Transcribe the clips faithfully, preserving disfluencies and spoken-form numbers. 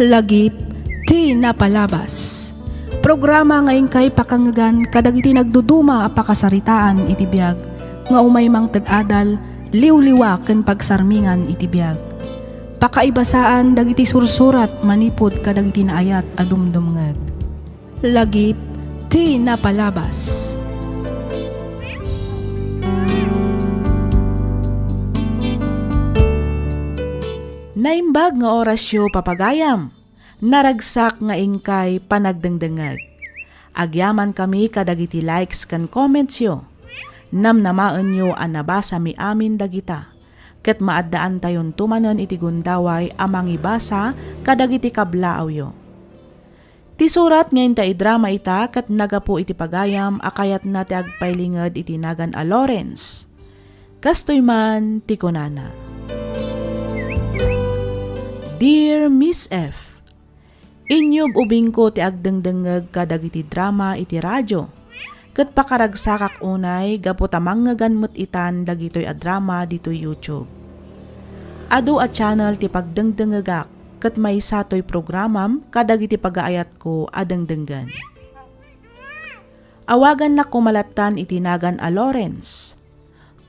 Lagip ti napalabas. Programa nga inkay pakangngegan kadagiti nagduduma a pakasaritaan iti biag nga umay mangted adal, liwliwa ken pagsarmingan iti biag. Pakaibasaan dagiti sursurat manipud kadagiti naayat a dumdumngeg. Lagip ti napalabas. Naimbag nga orasyo, papagayam. Naragsak nga inkay panagdengdengngeg. Agyamankami kadagiti likes ken commentsyo. Namnamaenyo a nabasami amin dagita, ket maaddaantayonto manen iti gundaway a mangibasa kadagiti kablaawyo. Ti surat nga inta idrama ita ket nagapu iti pagayam a kayatna ti agpailinged iti nagan a Lawrence. Kastoy man ti kunana, Dear Miss F, inyub-ubingko ti agdengdengngeg kadagiti drama iti radio, ket pakaragsakak unay gapu ta mangngegan met itan dagitoy a drama ditoy YouTube. Adu a channel ti pagdengdengngegak ket maysa toy programam kadagiti pagaayatko a dengdenggen. Awagannak koma lattan iti nagan a Lawrence.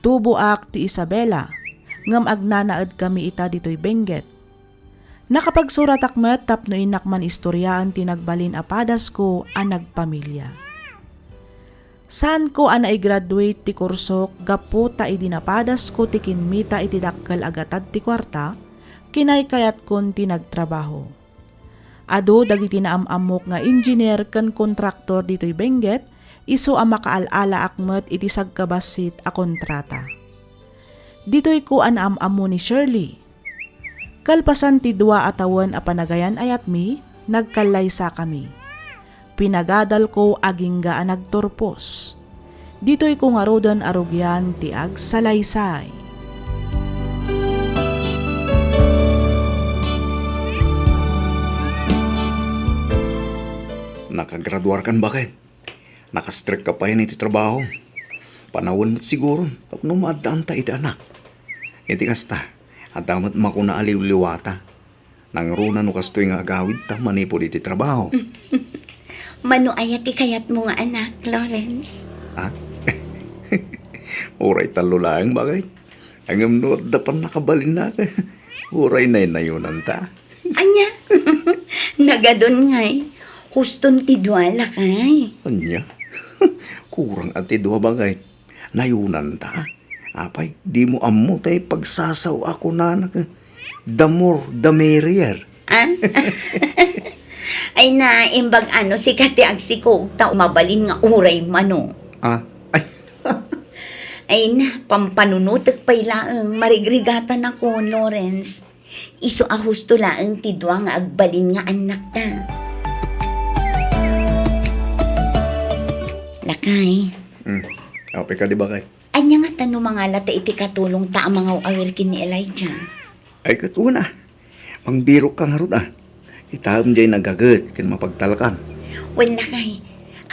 Tuboak ti Isabela, ngem agnanaedkami ita ditoy Benguet. Nakapagsuratak met tapno innak man istoriaen ti nagbalin a padasko a nagpamilia. Saanko a naigraduate ti kursok gapu ta idi napadasko ti kimmita iti dakkel a gatad ti kuarta, kinaykayatkon ti nagtrabaho. Adu dagiti naam-ammok nga engineer ken kontraktor ditoy Benguet, isu a makaal-alaak met iti sagkabassit a kontrata. Ditoyko a naam-ammo ni Shirley. Kalpasan ti dua a tawen a panagayan-ayatmi, nagkallaysakami. Pinagadalko agingga a nagturpos. Ditoyko ngaruden a rugian ti agsalaysay. Nakagraduarkan, baket? Nakastrek ka pay iti trabaho. Panawen met siguro tapno maaddaanta iti anak. Iti kasta, adda met makuna a liwliwata. Nangruna no kastoy nga agawidta manipud iti trabaho. Mano aya ti kayatmo nga anak, Lawrence? Ha? Uray tallo laeng, baket. Ngem no adda pannakabalinna, uray naynayonanta. Ania? Nagadun ngay. Huston ti dua, lakay. Ania? Kurang a ti dua, baket. Nayonanta. Apay, dimo ammo tay pagsasao a kunana, the more, the merrier. Ah? Ay na, imbag ano, sika ti agsikog, ta mabalin nga uray mano. Ah? Ay. Ay na, pampanunotek pay laeng, marigrigatanakon, Lawrence. Isu a husto laeng ti dua nga agbalin nga annakta. Lakay. Hmm. Apay kadi, baket? Ania ngata no mangalata iti katulongta a mangaw-awir ken ni Elijah? Ay, ket una, mangbirokka ngarud a. Itaem jay nagaget ken mapagtalkan. Wen, lakay,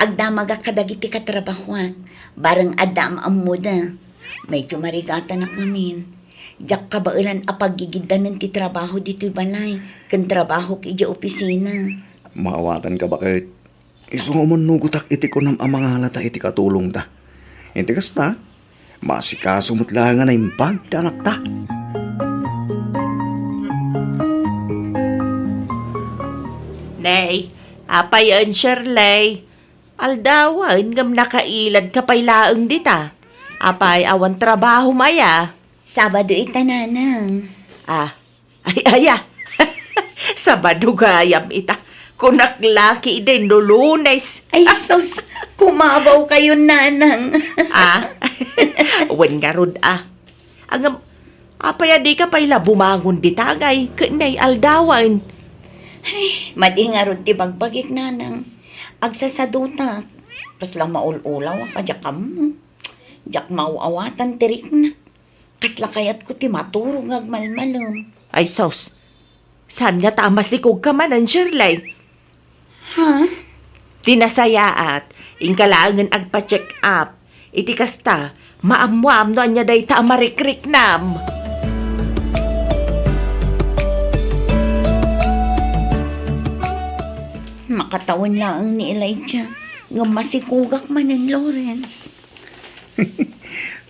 agdamagak kadagiti katrabahoak. Bareng adda am-ammoda. Medyo marigatanak ngamin. Diak kabaelan a paggigiddanen ti trabaho ditoy balay ken trabahok idiay opisina. Maawatanka, baket. Isu nga umannugotak iti kunam a mangalata iti katulongta. Iti kasta, maasikaso met laeng a naimbag ti anakta. Nay, apay en, Shirley? Aldawen ngem nakailadka pay laeng dita. Apay, awan trabahom aya? Sabado ita, nanang. Ah, ay, aya. Sabado gayam ita. Kunak la ketdin no Lunes. Ay, sus, kumabaw kayo, nanang. Ah, wen ngarud, ah. Ngem, apay a dika pay la bumangon dita ngay ket nay aldawen? Ay, madi ngarud ti bagbagik, nanang. Agsasadutak. Kasla maul-ulawak a diak ammo. Diak maaw-awatan ti riknak. Kasla kayatko ti maturog nga agmalmalem. Ay sus, saan ngata a masikogka manen, Shirley? Ha? Ti nasayaat, inka laengen agpa-check up. Iti kasta, maammoam no ania dayta a marikriknam. Katawen laeng ni Elijah, ngem masikugak manen, Lawrence.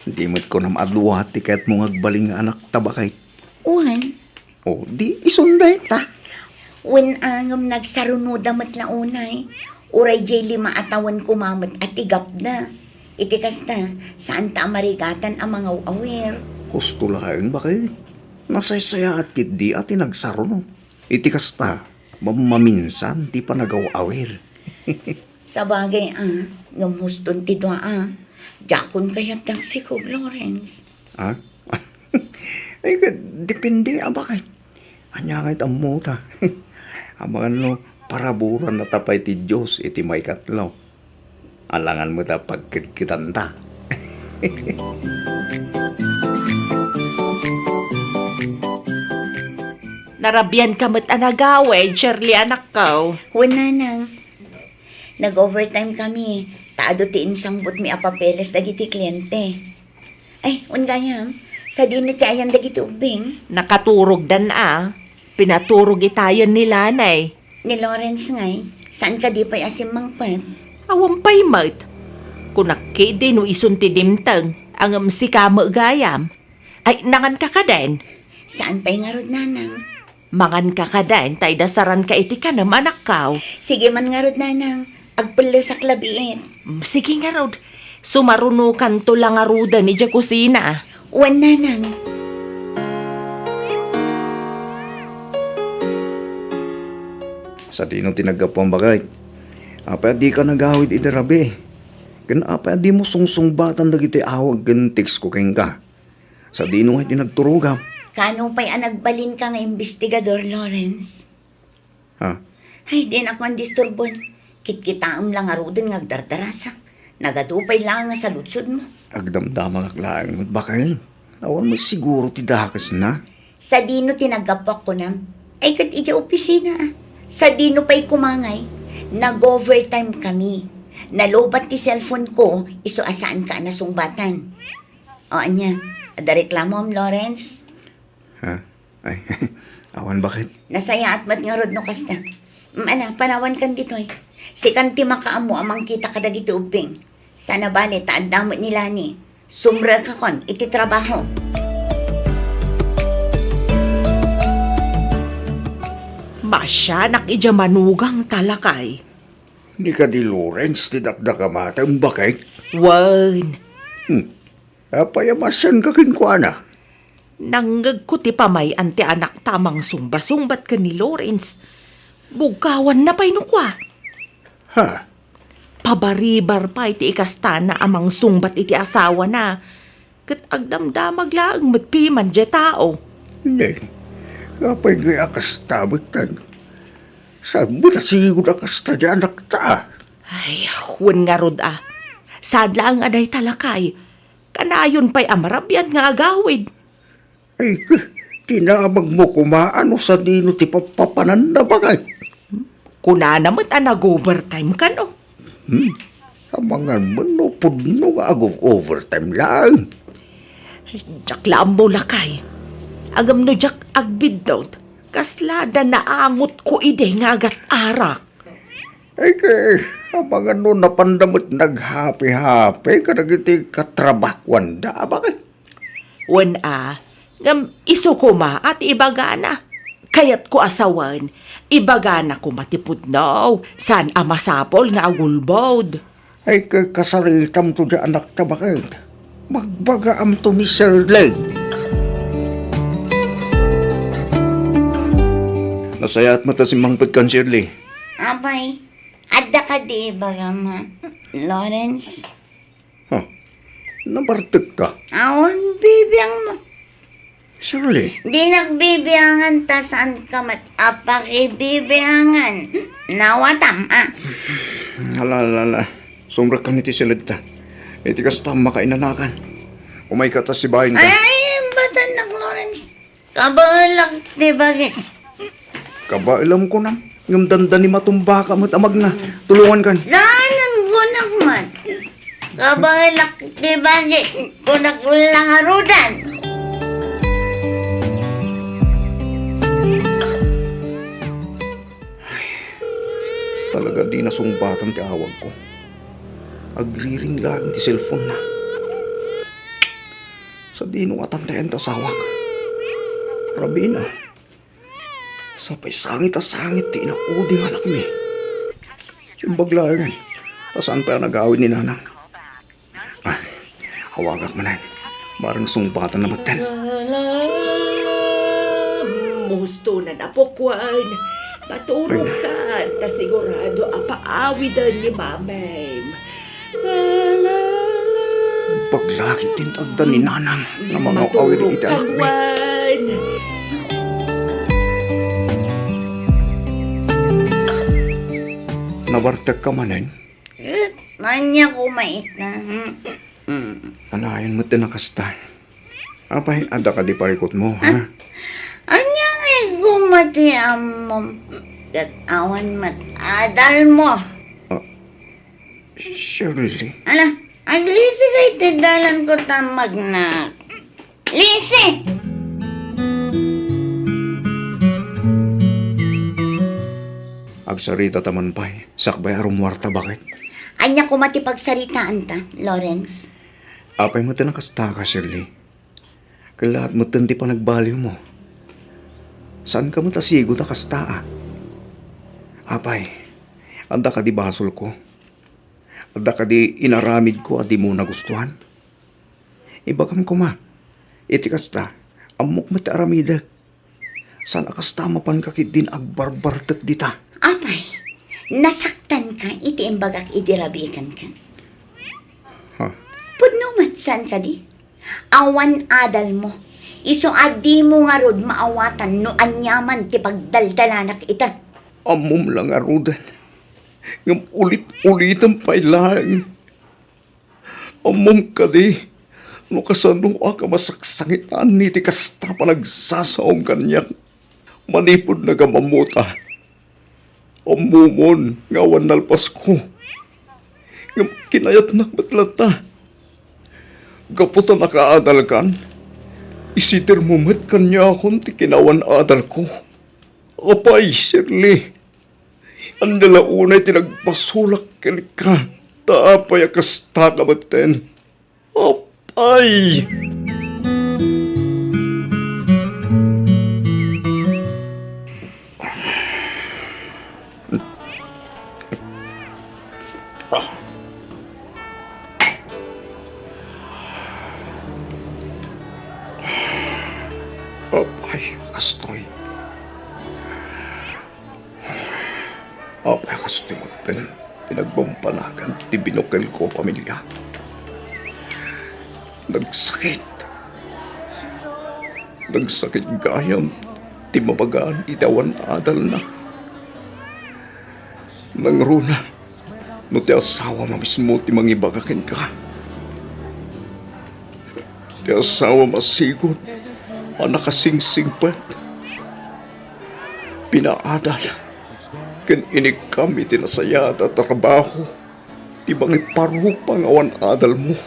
Di met kunam a dua ti kayatmo nga agbalin nga anakta, baket. Wen. O, di isun dayta. Wen a, ngem nagsarunoda met la unay. Uray diay lima a tawen koma met a ti gapda. Iti kasta, saanta a marigatan a mangaw-awir. Husto laeng, baket. Nasaysayaat ketdi a ti nagsaruno. Iti kasta, mammaminsan ti panagaw-awir. Sabagay a, ngem huston ti dua a. Diakon kayat dagsikog, Lawrence. Ha? Ay, ka-, depende a, baket. Ania ngay ti ammota? Amangan no, paraburan na ta pay ti Dios iti maikatlo. Alangan met a pagkedkedanta. Narabian ka met a nagawid, Shirley, anakko. Wen, nanang. Nag-overtime kami, ta adu ti insangbutmi a papeles dagiti kliente. Ay, wen gayam, sadino ti ayan dagiti ubbing? Nakaturogdan a. Pinaturog itayen ni Lanay. Ni Lawrence ngay, saan kadi pay a simmangpet? Awan pay met. Kunak ketdi no isun ti dimteng, ngem sika met gayam. Ay, nangan ka kaden? Saan pay ngarud, nanang? Mangan ka kaden, ta idasaran ka iti kanem, anakko. Sige man ngarud, nanang. Agpellesak labiit. Mm, sige ngarud. Sumarunokanto la ngaruden idiay kusina. Wen, nanang. Sadino ti naggapuam, baket? Apay a dika nagawid idi rabii? Ken apay a dimo sungsungbatan dagiti awag ken text ko kenka? Sadino ngay ti nagturogam? Kaano pay a nagbalinka nga imbestigador, Lawrence? Ha? Ay, dinak man disturbon. Kitkitaem la ngaruden nga agdardarasak. Nagadu pay laeng a saludsodmo. Agdamdamagak laeng met, baket. Awan met siguro ti dakesna. Sadino ti naggapuak kunam? Ay, ket idiay opisina, a. Sadino pay koma ngay? Nag-overtime kami. Nalobat ti cellphone ko, isu a saanka a nasungbatan. O, ania? Adda reklamo, Lawrence? Ha? Ay, awan, baket. Nasayaat met ngarud no kasta. Mm, ala, panawankan ditoy. Sikan ti makaammo a mangkita kadagiti ubbing. Saan a bale, ta adda met ni Lani. Sumrekakon iti trabaho. Masianak idiay manugangta, lakay. Ni kadi Lawrence ti dakdakamatem, baket? Wen. Hmm. Apay a masianka kenkuana? Nangngegko ti pamay-an ti anakta a mangsungba-sungbat ken ni Lawrence. Bugkawanna pay no kua. Ha? Pabaribar pay ti ikastana a mangsungbat iti asawana. Ket agdamdamag laeng met piman diay tao. Ne, apay ngay a kasta met, tag? Saan met a sigud a kasta diay anakta? Ay, wen ngarud a. Saan laeng a dayta, lakay. Kanayon pay a marabian nga agawid. Ay, k-, tinamagmo koma a no sadino ti papapananna, baket. Kunana met a nag-overtime kano. Hmm? Amangan met no pudno nga ag-overtime laeng. Diak la ammo, lakay. Ngem no diak agbiddut, kasla da naangotko idi nga agat-arak. Ay, kay, amangan no napanda met naghapi-hapi kadagiti katrabahuanda, a, baket? Wen a, ngem isu koma a ti ibagana. Kayatko a sawen, ibagana koma ti pudno, saan a masapul nga agulbod. Ay, kay kasaritamto diay anakta, baket. Magbagaamto ni Shirley. Nasayaat met a simmangpetkan, Shirley. Apay, adda kadi ibagam, Lawrence? Ha? Nabartekka? Awan, bibiang mo. Shirley. Dinak bibiangan ta saanka met a pakibibiangan. Nawatam, a. Ala, ala, ala. Sumrekkan iti siled ta. Iti kasta, makainanakan. Umayka ta sibainka. Ay, imbatan nak, Lawrence. Kabaelak ti bagi. Kabaelam kunam, ngem dandani matumbaka met a magna. Tulongankan. Saanen kunak met. Kabaelak ti bagi, kunak la ngaruden. Talaga, di nasungbatan ti awagko. Agriring laeng ti cellphone-na. Sadino nga tantayan ti asawak? Rabiin a. Sapay sangit a sangit ti inaudi nga anakmi. Imbag laengen, ta saan pay a nagawid ni Nanang. Ah, awagak manen. Barang sungbatanna metten. Musto na napukuan. Maturog ka, ta sigurado a paawiden ni Mamem. Paglakit ti intagan ni Nanang nga mangaw-awid iti anakmi. Nabartekka manen? Eh, ania koma ita? Hmm. Hmm. Kanayon met ti nakasta. Apay, adda kadi parikutmo, ha? Ania ngay koma ti ammom? Ket awan met adalmo. Ah, Shirley? Ala, aglisi kay ti dalanko ta magnak. Lisi! Agsarita ta man pay, sakbay a rummuarta, baket. Ania koma ti pagsaritaanta, Lawrence? Apay met ti nakastaka, Shirley? Kellaat metten ti panagbaliwmo. Saanka met a sigo ta kasta a. Apay, adda kadi basolko? Adda kadi inaramidko a dimo nagustuan? Ibagam koma, iti kasta, ammok met ti aramidek. Saan a kasta a mapanka ketdin agbarbartek dita? Apay, nasaktanka iti imbagak idi rabii kenka. Ha? Pudno met, saan kadi? Awan adalmo. Isu a dimo ngarud maawatan no aniaman ti pagdaldalanak ita. Ammom la ngaruden. Ngem ulit-ulitem pay laeng. Ammom kadi no kasanoak a masaksangitan iti kasta panagsasaom kaniak manipud nagamammota. Ammomon nga awan nalpasko. Ngem kinayatnak met latta. Gapu ta nakaadalkan, isidermo met kaniakon ti kinaawan-adalko. Apay, Shirley, ania la unay ti nagbasolak kenka, ta apay a kastaka metten? Apay! Apay, kastoy. Apay, kastoy metten ti nagbampanagan ti binukelko a pamilia. Nagsakit. Nagsakit gayam ti mabagaan iti awan adalna. Nangruna, no ti asawam a mismo ti mangibaga kenka. Ti asawam a sigud a nakasingsingpet, pinaadal, ken inikkam iti nasayaat a trabaho ti mangiparupa nga awan adalmo.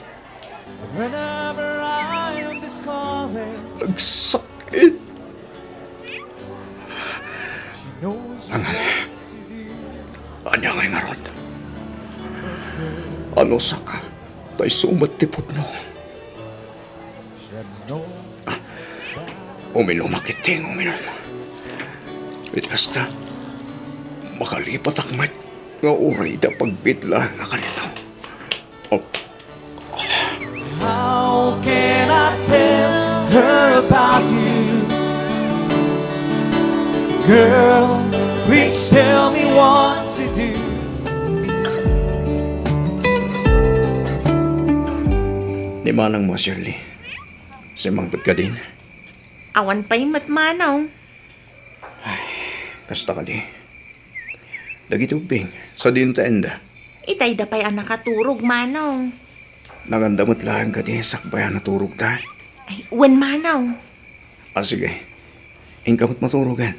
Nagsakit. Ngem, ania ngay ngarud? Anusaka, ta isu met ti pudno. Ah, uminumak iti uminum. Iti kasta, makalipatak met nga uray da pagbiit laeng a kanito. Oh. How can I tell her about you? Girl, please tell me what to do. Ni manangmo, Shirley, simmangpet kadin? Awan pay met, manong. Ay, kasta kadi. Dagiti ubbing, sadino ti ayanna? Itayda pay a nakaturog, manong. Nanganda met laeng kadi sakbay a naturogda? Ay, wen, manong. Ah, sige. Inka met maturogen.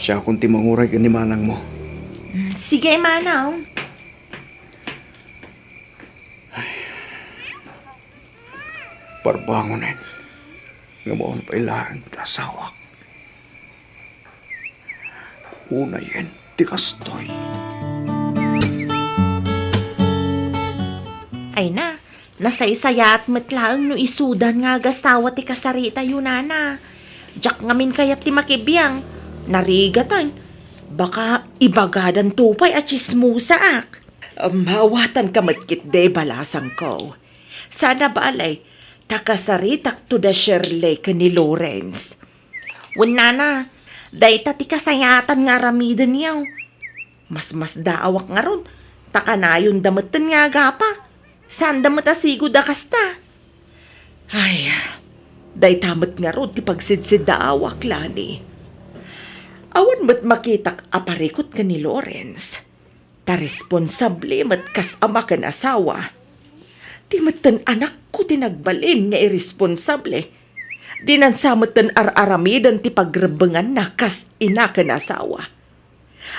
Siakon ti manguray ken ni manangmo. Mm, sige, manong. Parbangonen nga maun pay laeng ti asawak. Unayen ti kastoy. Ay na, nasaysayaat met laeng no isudan nga agasawa ti kasaritayo, nana. Diak ngamin kayat ti makibiang. Narigaten. Baka ibagadanto pay a tsismosaak. Mawatanka met ketdi, balasangko. Saan a bale, ta kasaritakto da Shirley ken ni Lawrence. Wen, nana, dayta ti kasayaatan nga aramidenyo. Masmasdaawak ngarud, ta kanayonda metten nga agapa. Saanda met a sigud a kasta. Ay, dayta met ngarud ti pagsidsiddaawak, Lani. Awan met makitak a parikut ken ni Lawrence. Ta responsable met kas ama ken asawa. Ti metten anakko ti nagbalin nga iresponsable. Dinansa metten ar-aramiden ti pagrebbenganna kas ina ken asawa.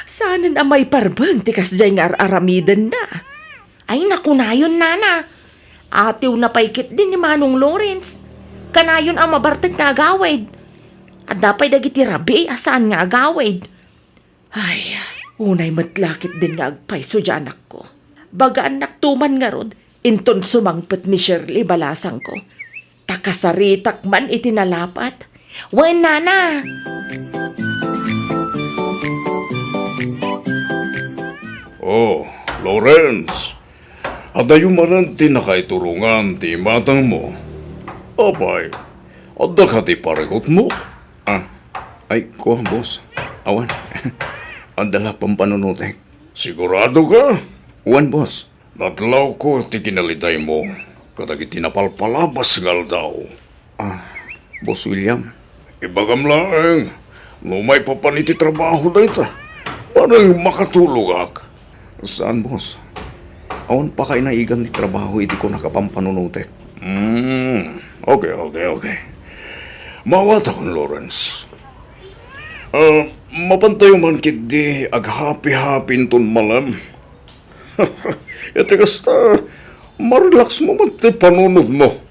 Saanen a maiparbeng ti kasdiay nga ar-aramidenna. Ay, nakunayon, nana. Atiwna pay ketdi ni Manong Lawrence. Kanayon a mabartek nga agawid. Adda pay dagiti rabii a saan nga agawid. Ay, unay met la ketdin nga agpayso diay anakko. Bagaannakto man ngarud, inton sumangpet ni Shirley, balasangko. Ta kasaritak man iti nalapat. Wen, nana! Oh, Lawrence! Adayo manen ti nakaiturongan ti imatangmo. Apay, adda kadi parikutmo? Ah, ay, kua, boss. Awan. Adda la pampanunotek. Sigurado ka? Wen, boss. Nadlawko ti kinalidaymo kadagiti napalpalabas nga aldaw. Ah, Boss William. Ibagam laeng, no maipapan iti trabaho dayta, bareng makatulogak. Saan, boss. Awan pakainaigan ti trabaho idi kunak a pampanunotek. Hmm, okay, okay, okay. Mawatakon, Lawrence. Ah, mapantayo man ketdi aghapi-hapi inton malem. Iti kasta, marelax mo met ti panunotmo.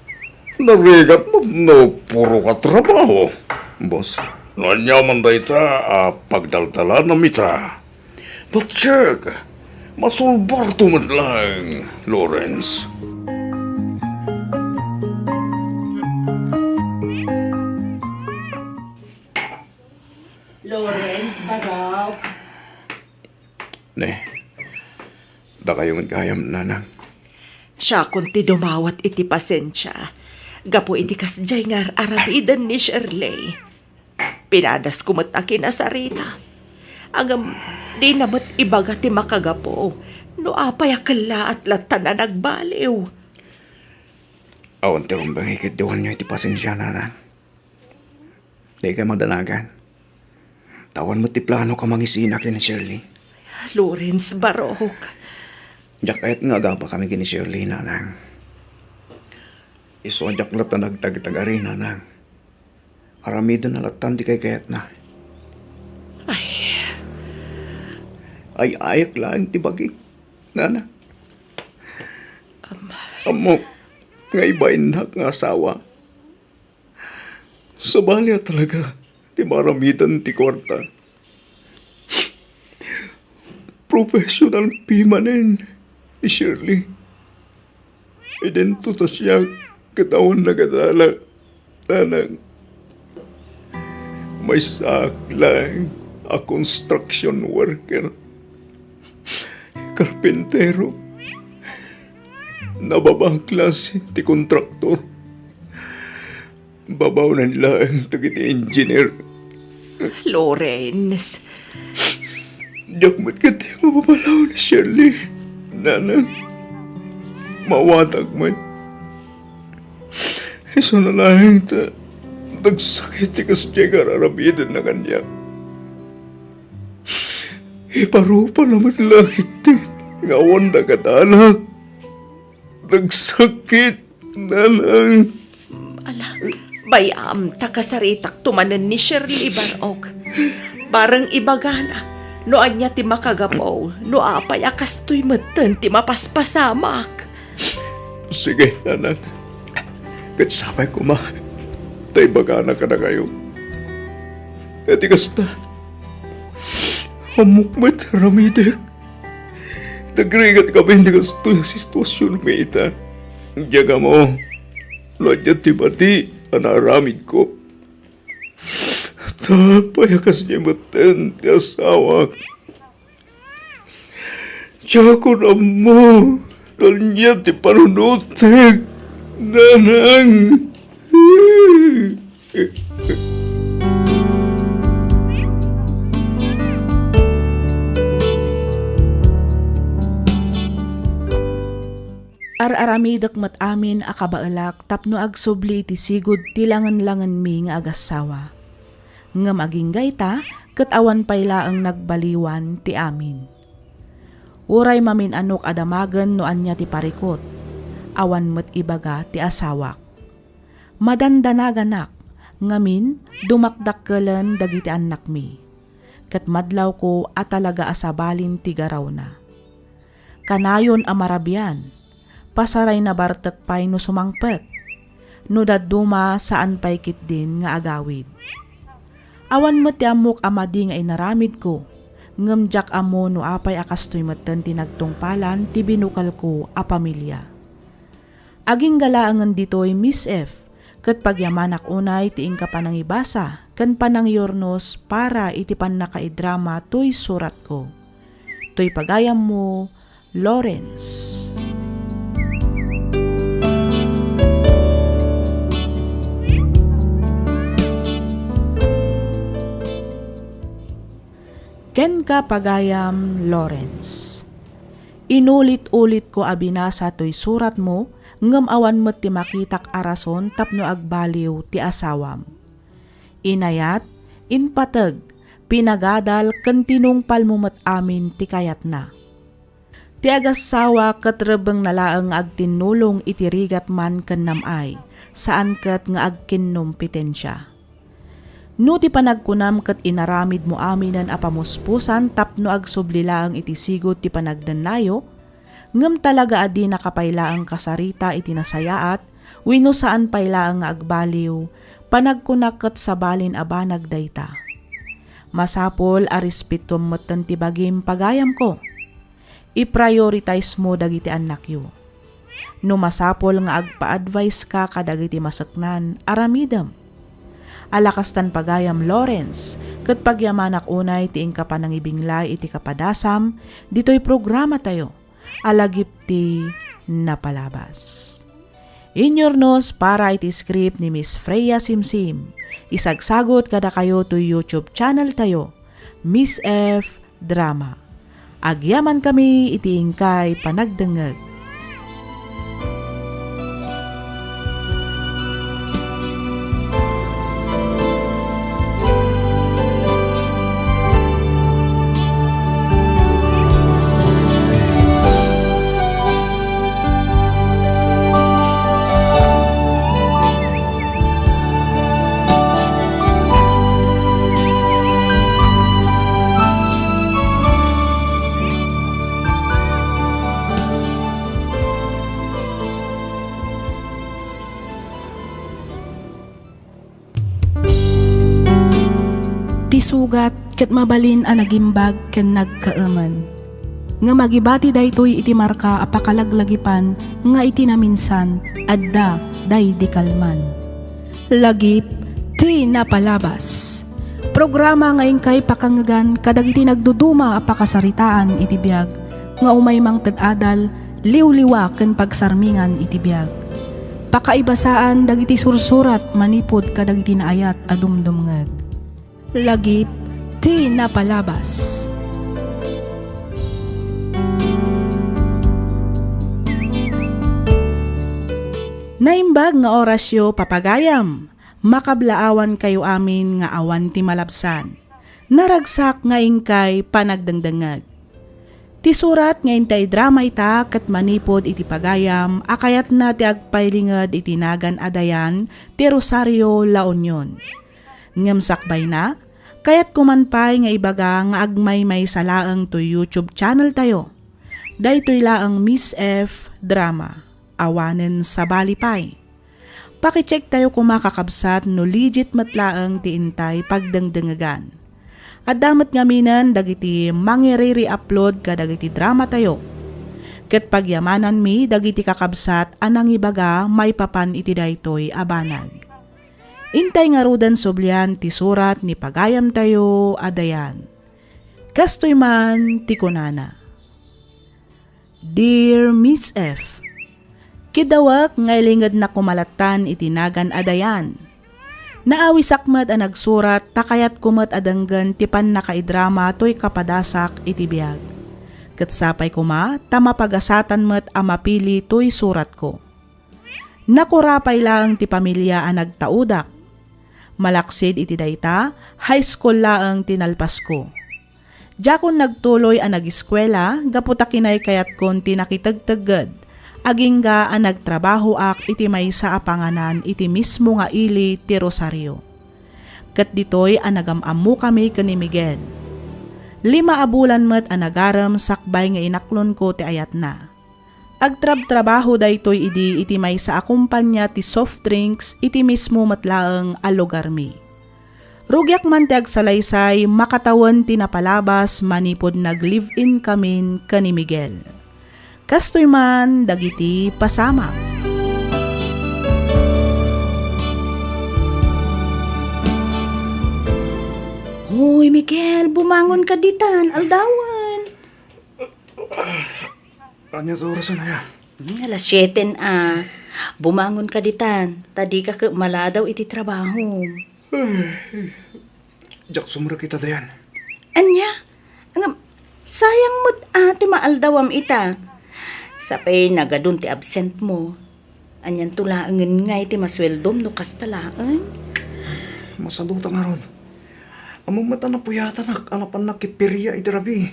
Narigat met no puro ka trabaho. Boss. No aniaman dayta a pagdaldalanam ita. But check, masulbarto met laeng, Lawrence. Lawrence, Barok. Ne, dakayo met gayam, nanang. Siakon ti dumawat iti pasensia gapu iti kasdiay nga ar-aramiden ni Shirley. Pinadasko met a kinasarita. Ngem dina met ibaga ti makagapu no apay a kellaat latta a nagbaliw. Awan ti rumbeng ket diwanyo iti pasensia, nanang. Dikay madanagan. Ta awan met ti planok a mangisina ken ni Shirley. Lawrence, Barok. Diak kayat nga agapakami ken ni Shirley, nanang. Isu a diak latta nagtagtagari, nanang. Aramidenna lattan ti kaykayatna. Ay. Ay-ayak laeng ti bagi, nanang. Am- Ammok nga ibainnak nga asawa. Sabali a talaga ti maaramiden ti kuarta. Professional pay manen ni Shirley. Idinto ta siak ket awan nagadala, nanang. Maysaak laeng a construction worker. Karpintero. Nababa a klase ti kontraktor. Babaonen laeng dagiti engineer. Lawrence. Diak met ketdi mapapalaw ni Shirley, nanang. Mawatak met. Isuna laeng ta dagsakit ti kasdiay nga ar-aramidenna kaniak. Iparupana met la ketdi nga awan nagadala. Dagsakit, nanang. Ala, bay-am ta kasaritakto manen ni Shirley, Barok. Bareng ibagana no ania ti makagapu, no apay a kastoy metten ti mapaspasamak. Sige, nanang. Ket sapay koma ta ibagana kadakayo. Iti kasta, ammok met aramidek. Nagrigat kami ti kastoy a situasionmi ita. Diak ammo no ania ti madi a naaramidko. Ta apay a kasdiay metten ti asawak? Diakon ammo no ania ti panunotek, nanang. Ar-aramidek met amin a kabaelak tapno agsubli iti sigud ti langen-langenmi nga agassawa. Ngem agingga ita, ket awan pay laeng nagbaliwan ti amin. Uray mamin-anok a damagen no ania ti parikut, awan met ibaga ti asawak. Madandanaganak, ngamin, dumakdakkelen dagiti annakmi. Ket madlawko a talaga a sabalin ti garawna. Kanayon a marabian, pasarayna bartek pay no sumangpet. No dadduma, saan pay ketdin nga agawid. Awan met ti ammok a madi nga inaramidko, ngem diak ammo no apay a kastoy metten ti nagtungpalan ti binukelko a pamilia. Agingga laengen ditoy, Miss F, ket pagyamanak unay ti inka panangibasa ken panangyurnos para iti pannakaidrama toy suratko. Toy pagayammo, Lawrence. Kenka, pagayam Lawrence. Inulit-ulitko a binasa toy suratmo, ngem awan met ti makitak a rason tapno agbaliw ti asawam. Inayat, impateg, pinagadal ken tinungpalmo met amin ti kayatna. Ti agassawa ket rebbengna laeng nga agtinnulong iti rigat man ken nam-ay, saan ket nga agkinnompetensia. No ti panagkunam ket inaramidmo aminen a pamuspusan tapno agsubli laeng iti sigud ti panagdennayo, ngem talaga a dinaka pay laeng kasarita iti nasayaat wenno saan pay laeng nga agbaliw, panagkunak ket sabalin a banag dayta. Masapul a respetuem metten ti bagim, pagayamko. I-prioritize mo dagiti annakyo. No masapul nga agpa-advice ka kadagiti maseknan, aramidem. Ala kastan, pagayam Lawrence, ket pagyamanak unay ti inka panangibinglay iti kapadasam ditoy programatayo a Lagip ti Napalabas. Inyurnos para iti script ni Miss Freya Simsim. Isagsagut kadakayo toy YouTube channel tayo, Miss F Drama. Agyamankami iti inkay panagdengngeg. Ti sugat ket mabalin a nagimbag ken nagkaemen. Ngem agibati daytoy iti marka a pakalaglagipan nga iti naminsan, adda daydi kalman. Lagip ti Napalabas. Programa nga inkay pakangngegan kadagiti nagduduma a pakasaritaan iti biag nga umay mangted adal, liwliwa ken pagsarmingan iti biag. Pakaibasaan dagiti sursurat manipud kadagiti naayat a dumdumngeg. Lagip ti Napalabas. Naimbag nga orasyo, papagayam. Makablaawankayo amin nga awan ti malabsan. Naragsak nga inkay panagdengdengngeg. Ti surat nga intay drama ita ket manipud iti pagayam a kayatna ti agpailinged iti nagan a Dayan ti Rosario, La Union. Ngem sakbayna, kayatko man pay nga ibaga nga agmaymaysa laeng toy YouTube channel tayo. Daytoy laeng Miss F Drama. Awanen sabali pay. Pakicheck tayo koma, kakabsat, no legit met laeng ti intay pagdengdengegan. Adda met ngaminen dagiti mangiriri-upload kadagiti drama tayo. ket pagyamananmi dagiti kakabsat a nangibaga maipapan iti daytoy a banag. Intay ngaruden sublian ti surat ni pagayamtayo a Dayan. Kastoy man ti kunana, "Dear Miss F, kiddawek nga ilingednak koma lattan iti nagan a Dayan. Naawisak met a nagsurat ta kayatko met a denggen ti pannakaidrama toy kapadasak iti biag. Ket sapay koma ta mapagasatan met a mapili toy suratko. Nakura pay laeng ti pamilia a nagtaudak. Malaksid iti dayta, high school laeng ti nalpasko. Diakon nagtuloy a nagiskuela gapu ta kinaykayatkon ti nakitegtegged, agingga a nagtrabahoak iti maysa a panganan iti mismo nga ili ti Rosario. Ket ditoy a nagam-ammokami ken ni Miguel. Lima a bulan met a nagarem sakbay nga inaklonko ti ayatna. Agtrabtrabaho daytoy idi iti maysa a kompania ti soft drinks iti mismo met laeng a lugarmi. Rugiak man ti agsalaysay makatawen ti napalabas manipud nag-live-in kamin ken ni Miguel. Kastoy man dagiti pasamak." Hoy, Miguel, bumangon ka ditan, aldawen. Ania ti orasen aya? Hmm, alas siete a. Bumangon ka ditan, ta dika ket maladaw iti trabahom. Ay, diak sumrek ita, Dayan. Ania? Ngem, sayang met a ti maaldawam ita. Sapay nagadun ti absent mo. Anianto laengen ngay ti masueldom no kasta laeng? Masaduta ngarud. Ammom met a napuyatanak a napannak iti feria iti rabii.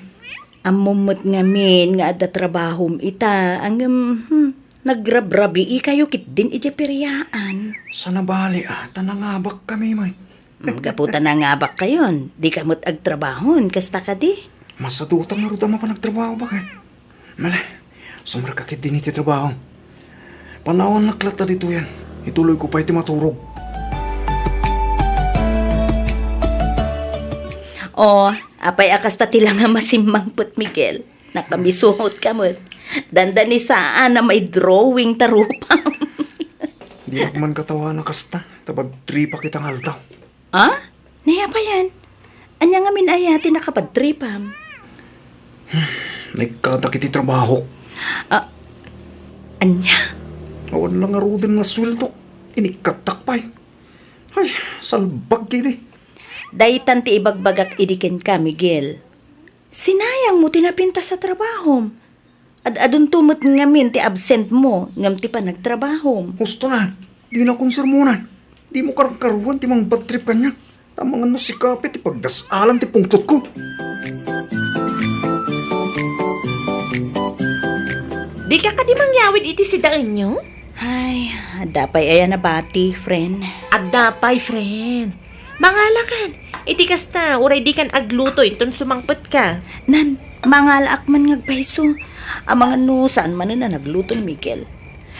Ammom met ngamin nga adda trabahom ita, ngem, hmm, nagrabrabii kayo ketdin idiay feriaan. Saan a bali a, ta nangabakkami met. Hmm, gapu ta nangabak kayon, dika met agtrabahon, kasta kadi? Masaduta ngarud a mapan agtrabaho, baket? Mala, sumrekka ketdin iti trabaho. Panawannak latta ditoyen. Ituloyko pay ti maturog. O, apay a kasta ti langa masimmangpet, Miguel? Nakamisuot ka met. Dandanisaan a may drawing ta rupam. Diak man katawana kasta, ta bad tripak ita nga aldaw. Ah? Nayapayan? Ania ngamin aya ti nakabadtripam? Naikkatak iti trabahok. Ah, ania? Awan la ngaruden nga sueldok. Inikkattak pay. Ay, salbag idi. Daytan ti ibagbagak idi kenka, Miguel. Sinayang mo ti napintas a trabahom. Ad-adunto met ngamin ti absent mo ngem ti panagtrabahom. Husto na, dina konsermonan. Dimo karkaruan ti mangbadtrip kaniak. Ta amangan no sikapi ti pagdas-alan ti pungtotko. Dika kadi mangyawid iti sidaenyo? Ay, adda pay aya nabati, friend. Adda pay, friend. Mangalakan. Iti kasta, uray dikan agluto inton sumangpetka. Nan, mangalaak man nga agpayso. Amangan no saan manen a nagluto ni Miguel.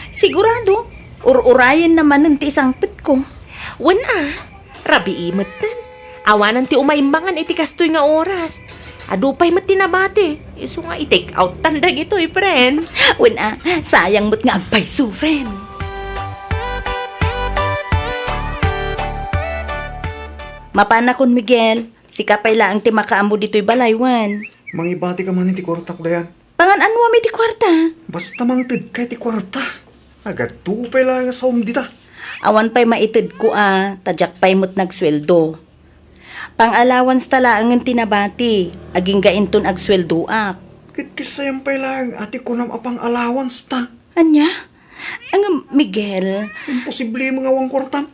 Sigurado, ur-urayenna manen ti isangpetko. Wen a, rabii metten. Awanan ti umay mangan iti kastoy nga oras. Adu pay met ti nabati. Isu nga i-take out tan dagitoy, friend. Wen a, sayang met nga agpayso, friend. Mapanakon, Miguel. Sika pay laeng ti makaammo ditoy balay, wen. Mangibatika man iti kuartak, Dayan. Pangan-anuam iti kuarta? Basta mangtedka iti kuarta. Nagadu pay laeng a saom dita. Awan pay maitedko a, ta diak pay met nagsueldo. Pang-allowance ta laengen ti nabati, agingga inton agsueldoak. Ket kasayam pay laeng a ti kunam a pang-allowance ta. Ania? Ngem, Miguel. Imposible nga awan kuartam.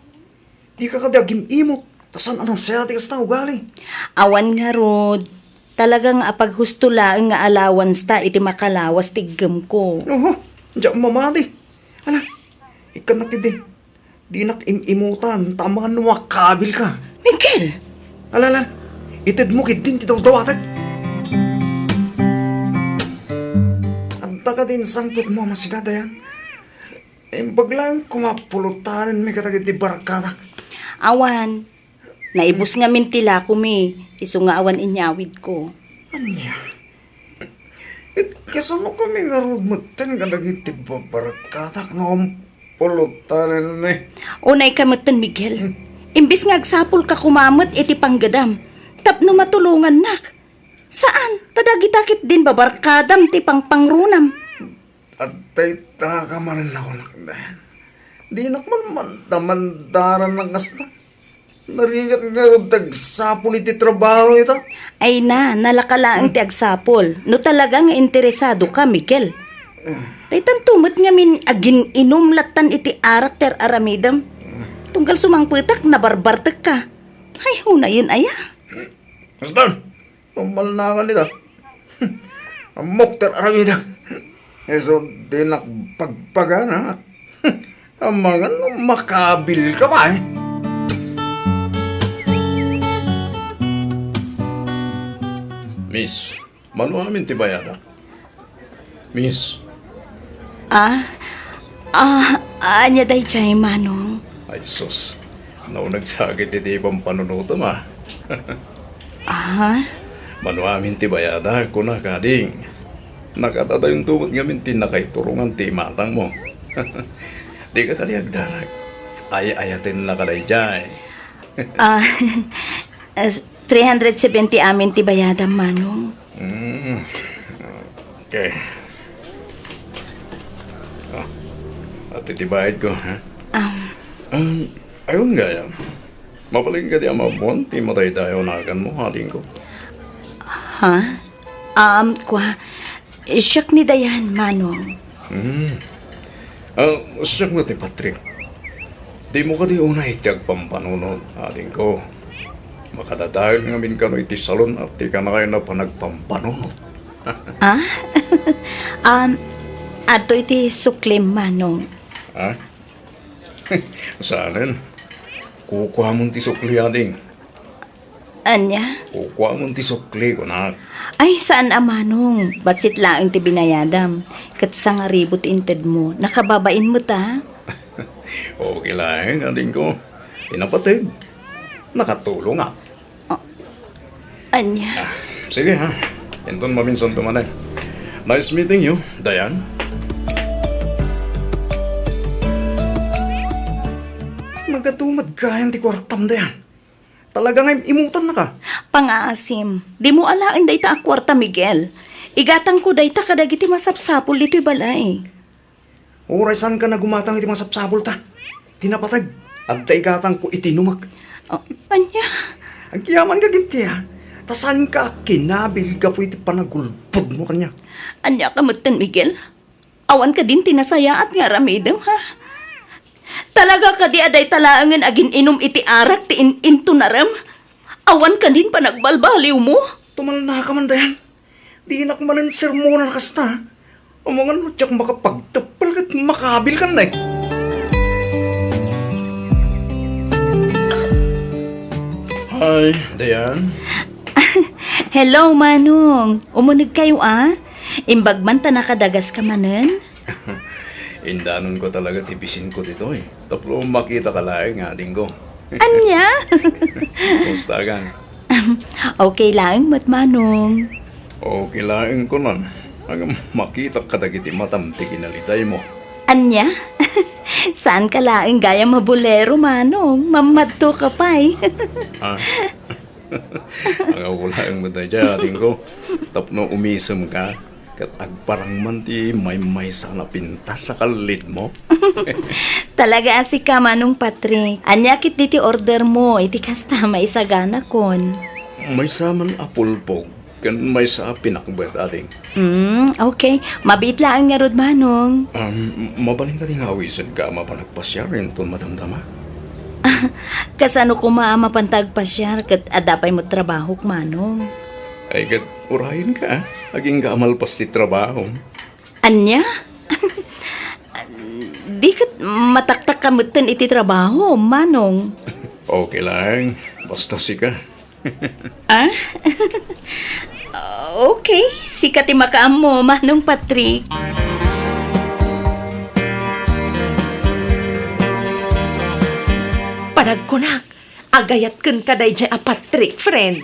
Dika kadi agim-imot, ta saan a nasayaat ti kasta nga ugali. Awan ngarud, talaga nga apaghusto laeng nga allowance ta iti makalawas ti iggemko. Oho, diak mamati. Ala, ikkannak ketdi. Dinak im-imutan, ta amangan no makabil ka. Miguel! Ala, ala, itedmo ketdin ti dawdawatek. Adda kadi insangpetmo a masida, Dayan? Imbag laeng koma pulotanenmi kadagiti barkadak. Awan. Naibus ngamin ti lakomi, isu nga awan inyawidko. Ania? Ket kasano kami ngarud metten kadagiti babarkadak no ampulutan ni? Unay ka metten, Miguel. Hmm. Imbes nga agsapul ka koma met iti panggedam tapno matulongannak. Saan, ta dagita ketdin babarkadam ti pangpangrunam. Adda ita ka manen nakunak, Dayan. Dinak man manda-mandaran ng kasta. Narigat ngarud ti agsapul iti trabaho ita. Ay na, nalaka laeng ti agsapul. No talaga nga interesado ka, Miguel. Daytan to met ngamin agin-inum lattan iti arak ti ar-aramidem. Tunggal sumangpetak, nabarbartek ka. Ay, hunayen aya. Asdan! Tumalnakan ita. Ammok ti ar-aramidek. Isu dinak pagpagana. Amangan no makabil ka pay. Miss, mano amin ti bayadak? Miss. Ah, ah, ania daydiay, Manong? Ay, sus. Nauneg sakit iti pampanunutem, ah. Ah? Mano amin ti bayadak, kuna, kading. Nakadadayon to met ngamin ti nakaiturongan ti imatangmo. Dika kadi agdarag. Ay-ayatenna ka daydiay. Ah, as-, three hundred seventy amin ti bayadam, Manong. Mm. Okay. Ah, at iti bayad ko, ha? Um. Um, ayun gayam. Mabalin ka di amamon ti madaydayaw naganmo, adingko? Ha? Um, kwa, siak ni Dayan, Manong. Hmm. Ah, siak met ni Patrick. Dimo kadi unay ti agpampanunot, adingko. Makadadael ngamin kano iti salon at ti kanakay na panagpampanunot. Ah? Um, adtoy ti suklim, Manong. Ha? Saanen? Kukuamon ti sukli, ading. Ania? Kukuamon ti sukli, kunak. Ay, saan a, Manong. Bassit laeng ti binayadam. Ket sangaribu ti intedmo. Nakababain met, a. Okay laeng, adingko. Ti napateg, nakatulongak. Oh. Ania? Ah, sige, ha. Inton maminsan to manen. Nice meeting you, Dayan. Nagatumed kayan ti kuartam, Dayan. Talaga nga im-, imutannaka. Pangaasim, dimo alaen dayta a kuarta, Miguel. Igatangko dayta kadagiti masapsapul ditoy balay. Uray saanka nga gumatang iti masapsapulta. Ti napateg, adda igatangko iti inumek. Ah, ania? Agyamanka ketdi, a. Ta saanka a kinabil gapu iti panagulbodmo kaniak. Ania ka metten, Miguel? Awan kadin ti nasayaat nga aramidem, ha? Talaga kadi a dayta laengen agin-inum iti arak ti in-, intunarem? Awan kadin panagbalbaliwmo? Tumalnaka man, Dayan. Dinak manen sermonan a kasta. Amangan no diak makapagteppel ket makabil kan, nay. Hi, Dayan. Hello, Manong. Umunegkayo, a? Imbag man ta nakadagaska manen? Indanonko talaga ti bisinko ditoy. Tapno makitaka laeng nga adingko. Ania? Kumusta kan? Okay laeng met, Manong. Okay laeng kunan. Ngem makitak kadagiti matam ti kinalitaymo. Ania? Saanka laeng gayam a bolero, Manong. Mammadtoka pay. Ah. Angawko laeng met daydiay, adingko. Tapno umisemka, ket agparang man ti maymaysa a napintas a kallidmo. Talaga a sika, Manong Patrick. Ania ketdi ti ordermo iti kasta maisaganakon? Maysa man a pulpog ken maysa a pinakbet, ading. Mm, okay. Mabiit laeng ngarud, Manong. Um, mabalin kadi nga awisenka a mapan agpasiar inton madamdama? Kasano koma a mapanta agpasiar ket adda pay met trabahok, Manong? Ay, ket urayenka, a. Agingga a malpas ti trabahom. Ania? Di ket mataktakka metten iti trabahom, Manong. Okay laeng. Basta sika. Ah? Okay, sika ti makaammo, Manong Patrick. Panagkunak, agayat kenka daydiay a Patrick, friend.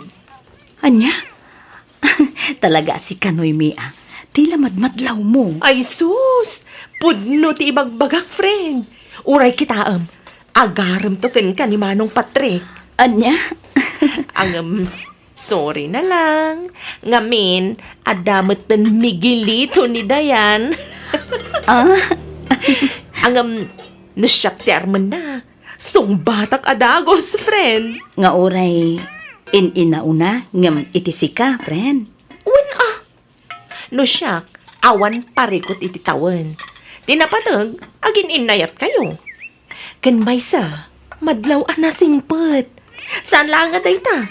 Ania? Talaga a sika, Noemi, a. Ti la madmadlawmo. Ay sus! Pudno ti ibagbagak, friend. Uray kitaem, agaremto kenka ni Manong Patrick. Ania? Ngem, sorry na lang. Ngamin, adda metten Miguelito ni Dayan. Ah? Ngem, no siak ti armenna, sungbatak a dagus, friend. Nga uray in-inauna, ngem iti sika, friend. Wen a, no siak, awan parikut iti tawen. Ti napateg, agin-innayatkayo. Ken maysa, madlaw a nasingpet. Saan laeng a dayta.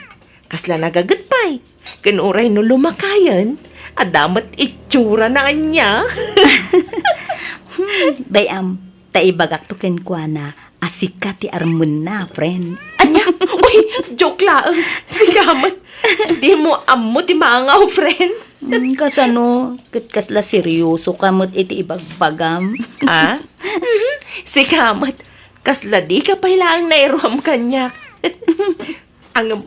Kasla nagaget pay. Ken uray no lumakayen, adda met itsurana ania. Hmm, bay-am, ta ibagakto kenkuana a sika ti armenna, friend. Ania? Uy, joke laeng. Sika met. Dimo ammo ti mangaw, friend. Hmm, kasano? Ket kasla seryoso ka met iti ibagbagam. Ah? Mhm. Sika met. Kasla dika pay laeng nairuam kaniak. Ngem,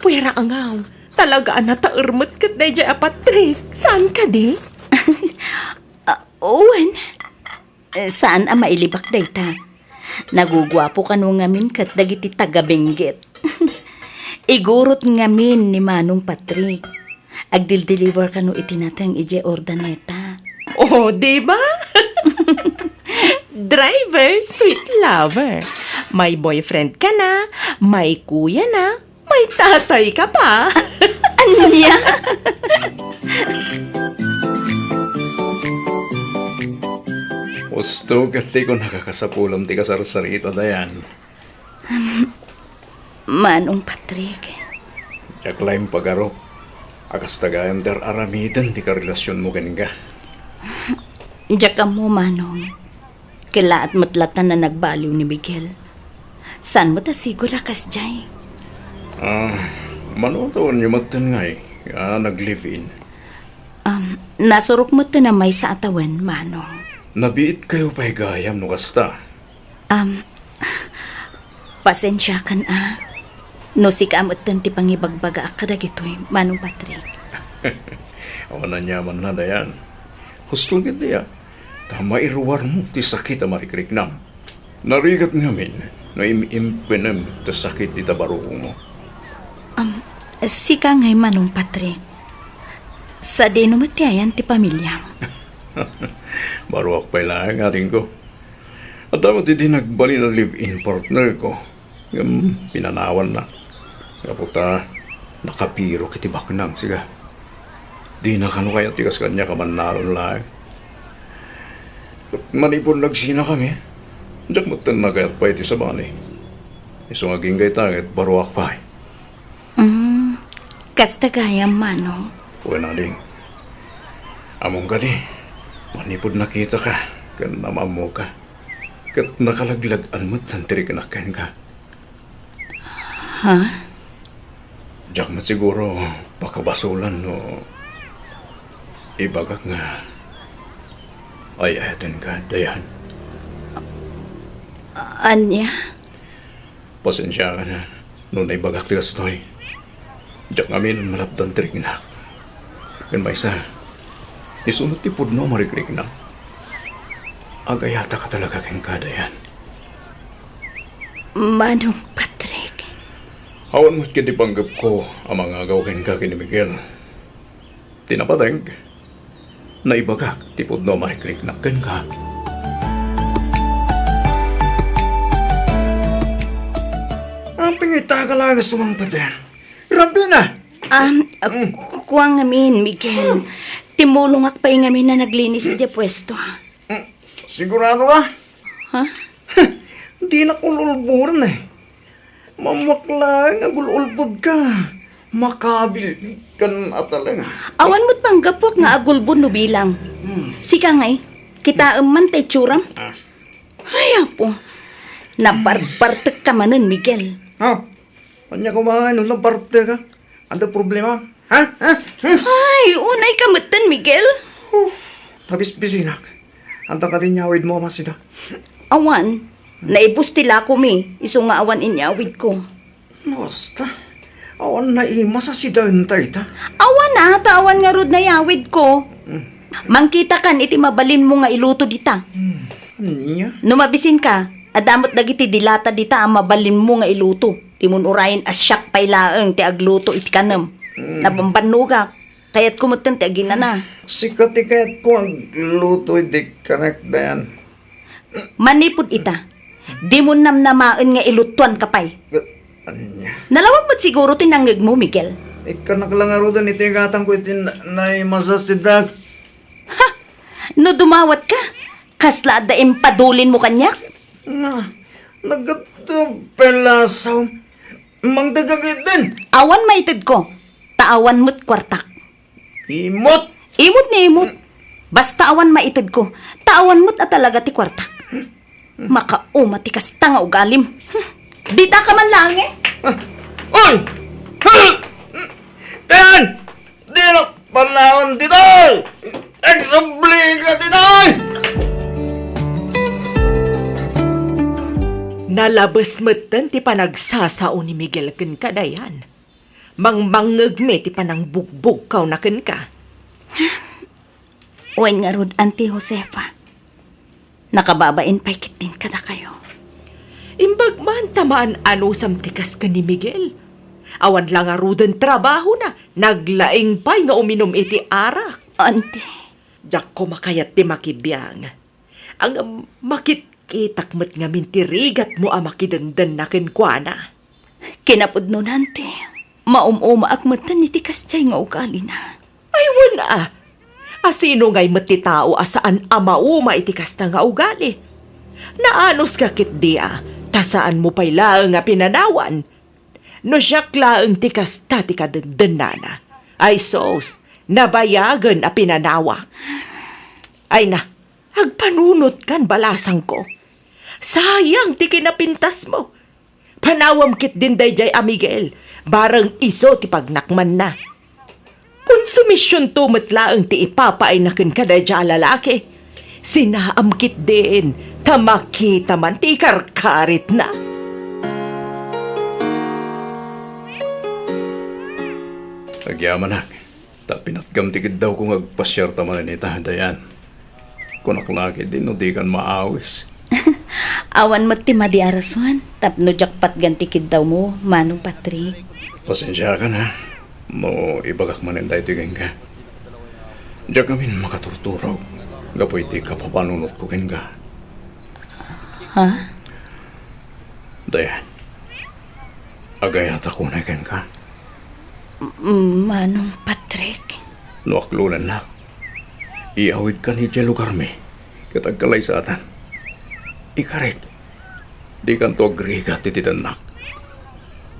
puera a ngaw. Talaga a nataer met ket daydiay a Patrick. Saan kadi? Ah, wen. Eh, saan a mailibak dayta. Naguguapo kano ngamin ket dagiti taga-Benguet. Igurot ngamin ni Manong Patrick. Agdildeliver kano iti nateng idiay Urdaneta. Oh, di ba? Driver, sweet lover. May boyfriend ka na, may kuya na, may tatay ka pa. Ania? Usto ket ti kunaka kasapulem ti kasarsarita, Dayan. Manong Patrick. Diak laeng pagarup a kasta gayam ti ar-aramiden ti karelasionmo kenka. Diak ammo, Manong. Kellaat met latta a nagbaliw ni Miguel. Saan met a siguro a kasdiay? Ah, mano a tawenyo metten ngay a nag-live-in? Um, nasurok metten a maysa a tawen, Manong. Nabiitkayo pay gayam no kasta. Um, pasensiakan a. No sika metten ti pangibagbagaak kadagitoy, Manong Patrick. Awan aniamanna, Dayan. Husto ketdi a. Ta mairuarmo ti sakit a marikriknam. Narigat ngamin no im-impenem ti sakit dita barukongmo. Am, sika ngay, Manong Patrick. Sadino met ti ayan ti pamiliam? Baruak pay laeng, adingko. Adda met idi nagbalin a live-in partner ko. Ngem pinanawanna. Gapu ta nakapirok iti baknang, sika. Dina kano kayat ti kas kaniak a mannalon laeng. Ket manipud nagsinakami, diak metten nagayat pay iti sabali. Isu nga agingga ita ket baruak pay. Mm, kasta gayam, Manong. Wen, ading. Ammom kadi, manipud nakitaka ken am-ammoka, ket nakalaglag-an metten ti riknak kenka. Ha? Diak met siguro pakabasolan no ibagak nga ay-ayatenka, Dayan. Ania? Pasensiakan a no naibagak ti kastoy. Diak ngamin malapdan ti riknak. Ken maysa, isu met ti pudno a marikriknak. Agayataka talaga kenka, Dayan. Manong Patrick. Awan met ket ti panggepko a mangagaw kenka ken ni Miguel. Ti napateg, naibagak ti pudno a marikriknak kenka. Apay nga ita ka laeng a sumangpet, eh? Rabi na! Um, ah, Mm. ku-, kua ngamin, Miguel. Timulongak pay ngamin a naglinis idiay puesto. Mm, sigurado ka? Ha? Dinak ul-ulburan, eh. Mammakla nga agul-ulbod ka. Makabil kan ataleng. Awan met panggapuak nga agulbod no bilang. Hmm. Sika ngay, kitaem man ta itsuram. Ah. Ay, apo. Nabarbartek ka manen, Miguel. Ha? Ania koma no nabartek ka? Adda problema? Ha? Ha? Ha? Ay, unay ka metten, Miguel. Uf, tabisbisinak. Adda kadi inyawidmo a masida? Awan. Naibus ti lakomi, isu nga awan inyawidko. Basta, awan naimas a sida enta ita. Awan a, ta awan ngarud nayawidko. Hmm. Mangkitakan iti mabalinmo nga iluto dita. Hmm, ania? No mabisinka, adda met dagiti dilata dita a mabalinmo nga iluto. Dimon urayen a siak pay laeng ti agluto iti kanem. Hmm. Nabambannogak. Kayatko metten ti aginana. Sika ti kayatko agluto iti kanek, Dayan. Manipud ita, dimon namnamaen nga ilutuanka pay. Ania? Nalawag met siguro ti nangngegmo, Miguel. Ikkanak la ngaruden iti gatangko iti na-, naimasa sidak. Ha! No dumawatka, kasla adda impadulinmo kaniak? Na, naggatubelasaw. Mangdagagit din. Awan maitedko, ta awan met kuartak. Imot! Imot ni imot. Basta awan maitedko, ta awan met a talaga ti kuartak. Makauma ti kasta nga ugalim. Dita ka man laeng, eh. Ah, oy! Ten! Dina panawan ditoy! Agsubli ka ditoy! Nalabes metten ti panagsasao ni Miguel ken Kadayan. Mangmangngegmi ti panangbugbugkawna kenka. Wen ngarud, Auntie Josefa. Nakababain pay ketdin kadakayo. Imbag man ta maan-anusam ti kas ken ni Miguel. Awan la ngaruden trabahona, naglaing pay nga uminum iti arak. Auntie. Diak koma kayat ti makibiang. Ngem makitkitak met ngamin ti rigatmo a makidendenna kenkuana. Kinapudno, Auntie, maum-umaak metten iti kasdiay nga ugalina. Ay, wen a. A sino ngay met ti tao a saan a mauma iti kasta nga ugali? Naanuska ketdi a, ta saanmo pay laeng a pinanawan. No siak laeng ti kasta ti kadendennana, ay sus, nabayagen a pinanawak. Ay na, agpanunotkan, balasangko. Sayang ti kinapintasmo. Panawam ketdin daydiay a Miguel, bareng isu ti pagnakmanna. Konsumisionto met laeng ti ipapaayna kenka daydiay a lalaki. Sinaam ketdin, ta makita man ti ikarkaritna. Agyamanak, ta pinatgam ti kiddawko nga agpasiarta manen ita, Dayan. Kunak la ketdi no dikan maawis. Awan met ti madi a rason tapno diak patgan ti kiddawmo, Manong Patrick. Pasensiakan, ha, no ibagak manen daytoy kenka. Diak ngamin makaturturog gapu iti kapapanunotko kenka. Ha? Dayan, agayatak unay kenka. M-, Manong Patrick? No aklonennak, iyawidkan idiay lugarmi ket agkalaysatan. Ikarik, dikanto agrigat iti dennak.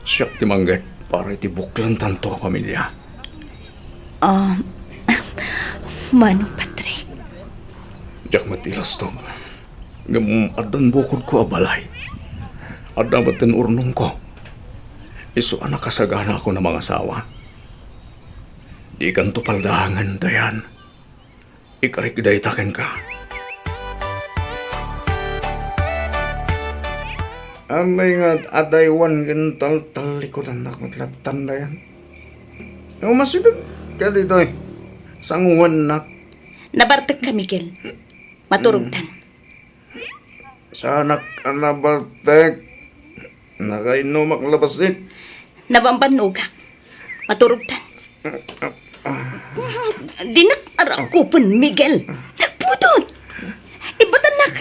Siak ti mangngeg para iti buklantanto a pamilia. Ah, Manong Patrick. Diak met ilastok. Ngem addan bukodko a balay. Adda met ti urnongko. Isu a nakasaganaakon a mangasawa. Dikanto paldaangen, Dayan. Ikarik dayta kenka. Amay nga adaywan ken taltallikudannak met lattan, Dayan. Umasideg ka ditoy. Sanguannak. Nabartek ka, Miguel. Maturogtan. Saanak a nabartek. Nakainnomak la bassit. Nabambannogak. Maturogtan. Dinak arakupen, Miguel. Nagpudot. Ibatannak.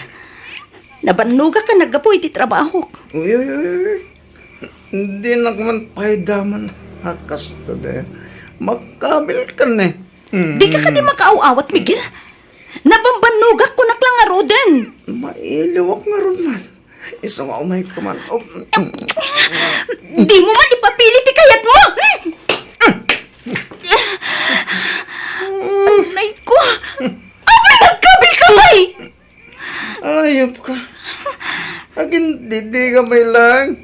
Nabannogak a naggapu iti trabahok. Uy, uy, uy, uy. Dinak man pay daman a kasta, Dayan. Makabilkan, eh. Dika kadi makaaw-awat, Miguel? Nabambannogak, kunak la ngaruden. Mailiwak ngarud man. Isu nga umayka man. Oh. Dimo man ipapili ti kayatmo. Anay ko. Awan nagkabil ka, bay! Ayop ka. Agindidi ka pay lang.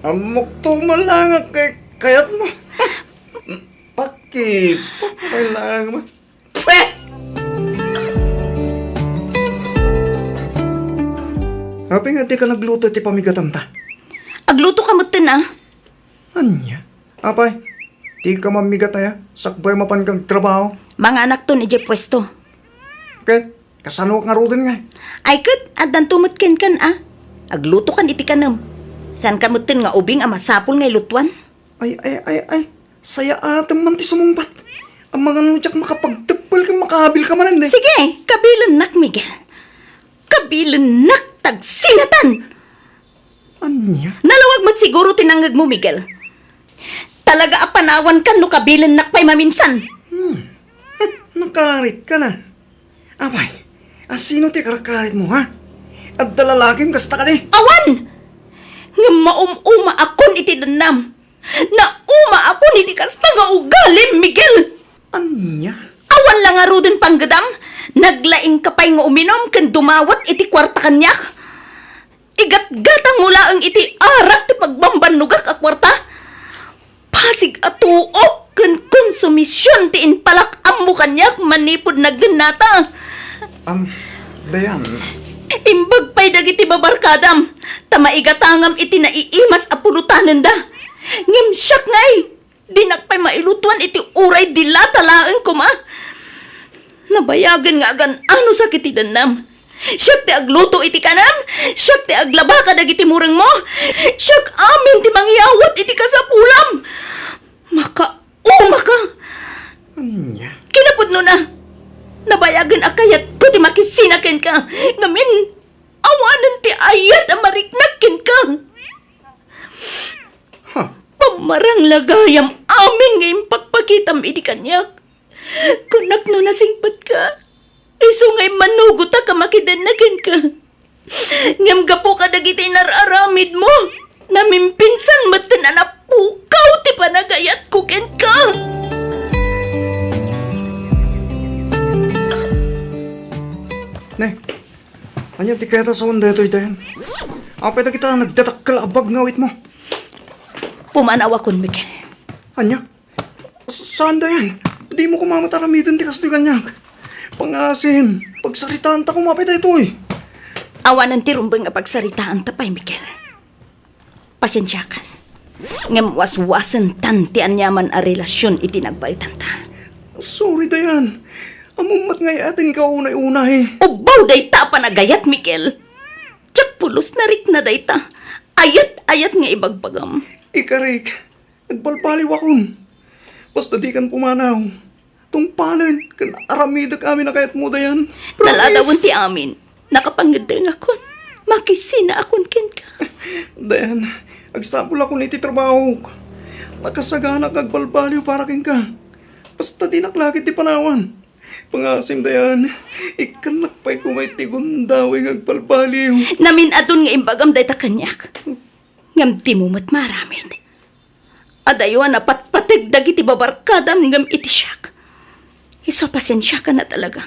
Ammok to man lang a kay-, kayatmo. Pakipok pay lang mo. Pwe! Apay nga dika nagluto ti pamigatanta? Agluto ka metten, a. Ania? Apay, dika mammigat aya, sakbay mapan kag trabaho? Manganakton idiay puesto. Ket kasanoak ngaruden ngay? Ay ket, addanto met kenkan a. Aglutokan iti kanem. Saanka metten nga ubing a masapul nga ilutuan? Ay, ay, ay, ay. Sayaatem man ti sumungbat. Amangan no diak makapagteppel ken makaabilka manen, eh. Sige, kabilennak, Miguel. Kabilennak, tagsinatan! Ania? Nalawag met siguro ti nangngegmo, Miguel. Talaga a panawankan no kabilennak pay maminsan. Hmm. Nakaritka na. Apay, asino ti karkaritmo, ha? Adda lalakim kasta kadi? Awan! Ngem maum-umaakon iti dennam. Naumaakon iti kasta nga ugalim, Miguel! Ania? Awan la ngaruden panggedam, naglaingka pay nga uminom ken dumawat iti kuarta kaniak. Igatgatangmo laeng iti arak ti pagbambannogak a kuarta. Pasig a tuok ken konsumision ti impalak-ammo kaniak manipud naggennata. Am, Dayan. Imbag pay dagiti babarkadam, ta maigatangam iti naiimas a pulotanenda. Ngem siak ngay, dinak pay mailutuan iti uray dilata laeng koma. Nabayagen nga agan-anosak iti dennam. Siak ti agluto iti kanem, siak ti aglaba kadagiti murengmo, siak amin ti mangyawat iti kasapulam. Makaumaka! Ania? Kinapudnona, nabayagen a kayatko ti makisina kenka, ngamin, awanen ti ayat a mariknak kenka. Ha? Pammarang la gayam amin nga impakpakitam idi kaniak. Kunak no nasingpetka, isu nga immanugotak a makidenna kenka. Ngem gapu kadagiti inar-aramidmo, namimpinsan metten a napukaw ti panagayatko kenka. Ne, ania ti kayatmo a sawen daytoy, Dayan? Apay dagita nagdadakkel a bag nga awitmo? Pumanawakon, Miguel. Ania? Saan, Dayan? Dimo koma met aramiden ti kastoy kaniak. Pangasim, pagsaritaanta koma pay daytoy. Awanen ti rumbeng a pagsaritaanta pay, Miguel. Pasensiakan. Ngem waswasentan ti aniaman a relasion iti nagbaetanta. Sorry, Dayan. Ammom met nga ay-ayatenka unay-unay. Ubbaw dayta a panagayat, Miguel. Diak pulos narikna dayta. Ayat-ayat nga ibagbagam. Ikarik, agbalbaliwakon. Basta dikan pumanaw. Tungpalen ken aramidek amin a kayatmo, Dayan. Promise. Naladawen ti amin. Nakapangeddengakon. Makisinaakon kenka. Dayan, agsapulakon iti trabahok. Nakasaganak nga agbalbaliw para kenka. Basta dinak la ketdi panawan. Pangasim, Dayan, ikkannak pay koma iti gundaway nga agbalbaliw. Namin-adun nga imbagam dayta kaniak. Ngem dimo met maaramid. Adayo a napatpateg dagiti babarkadam ngem iti siak. Isu a pasensiakan a talaga.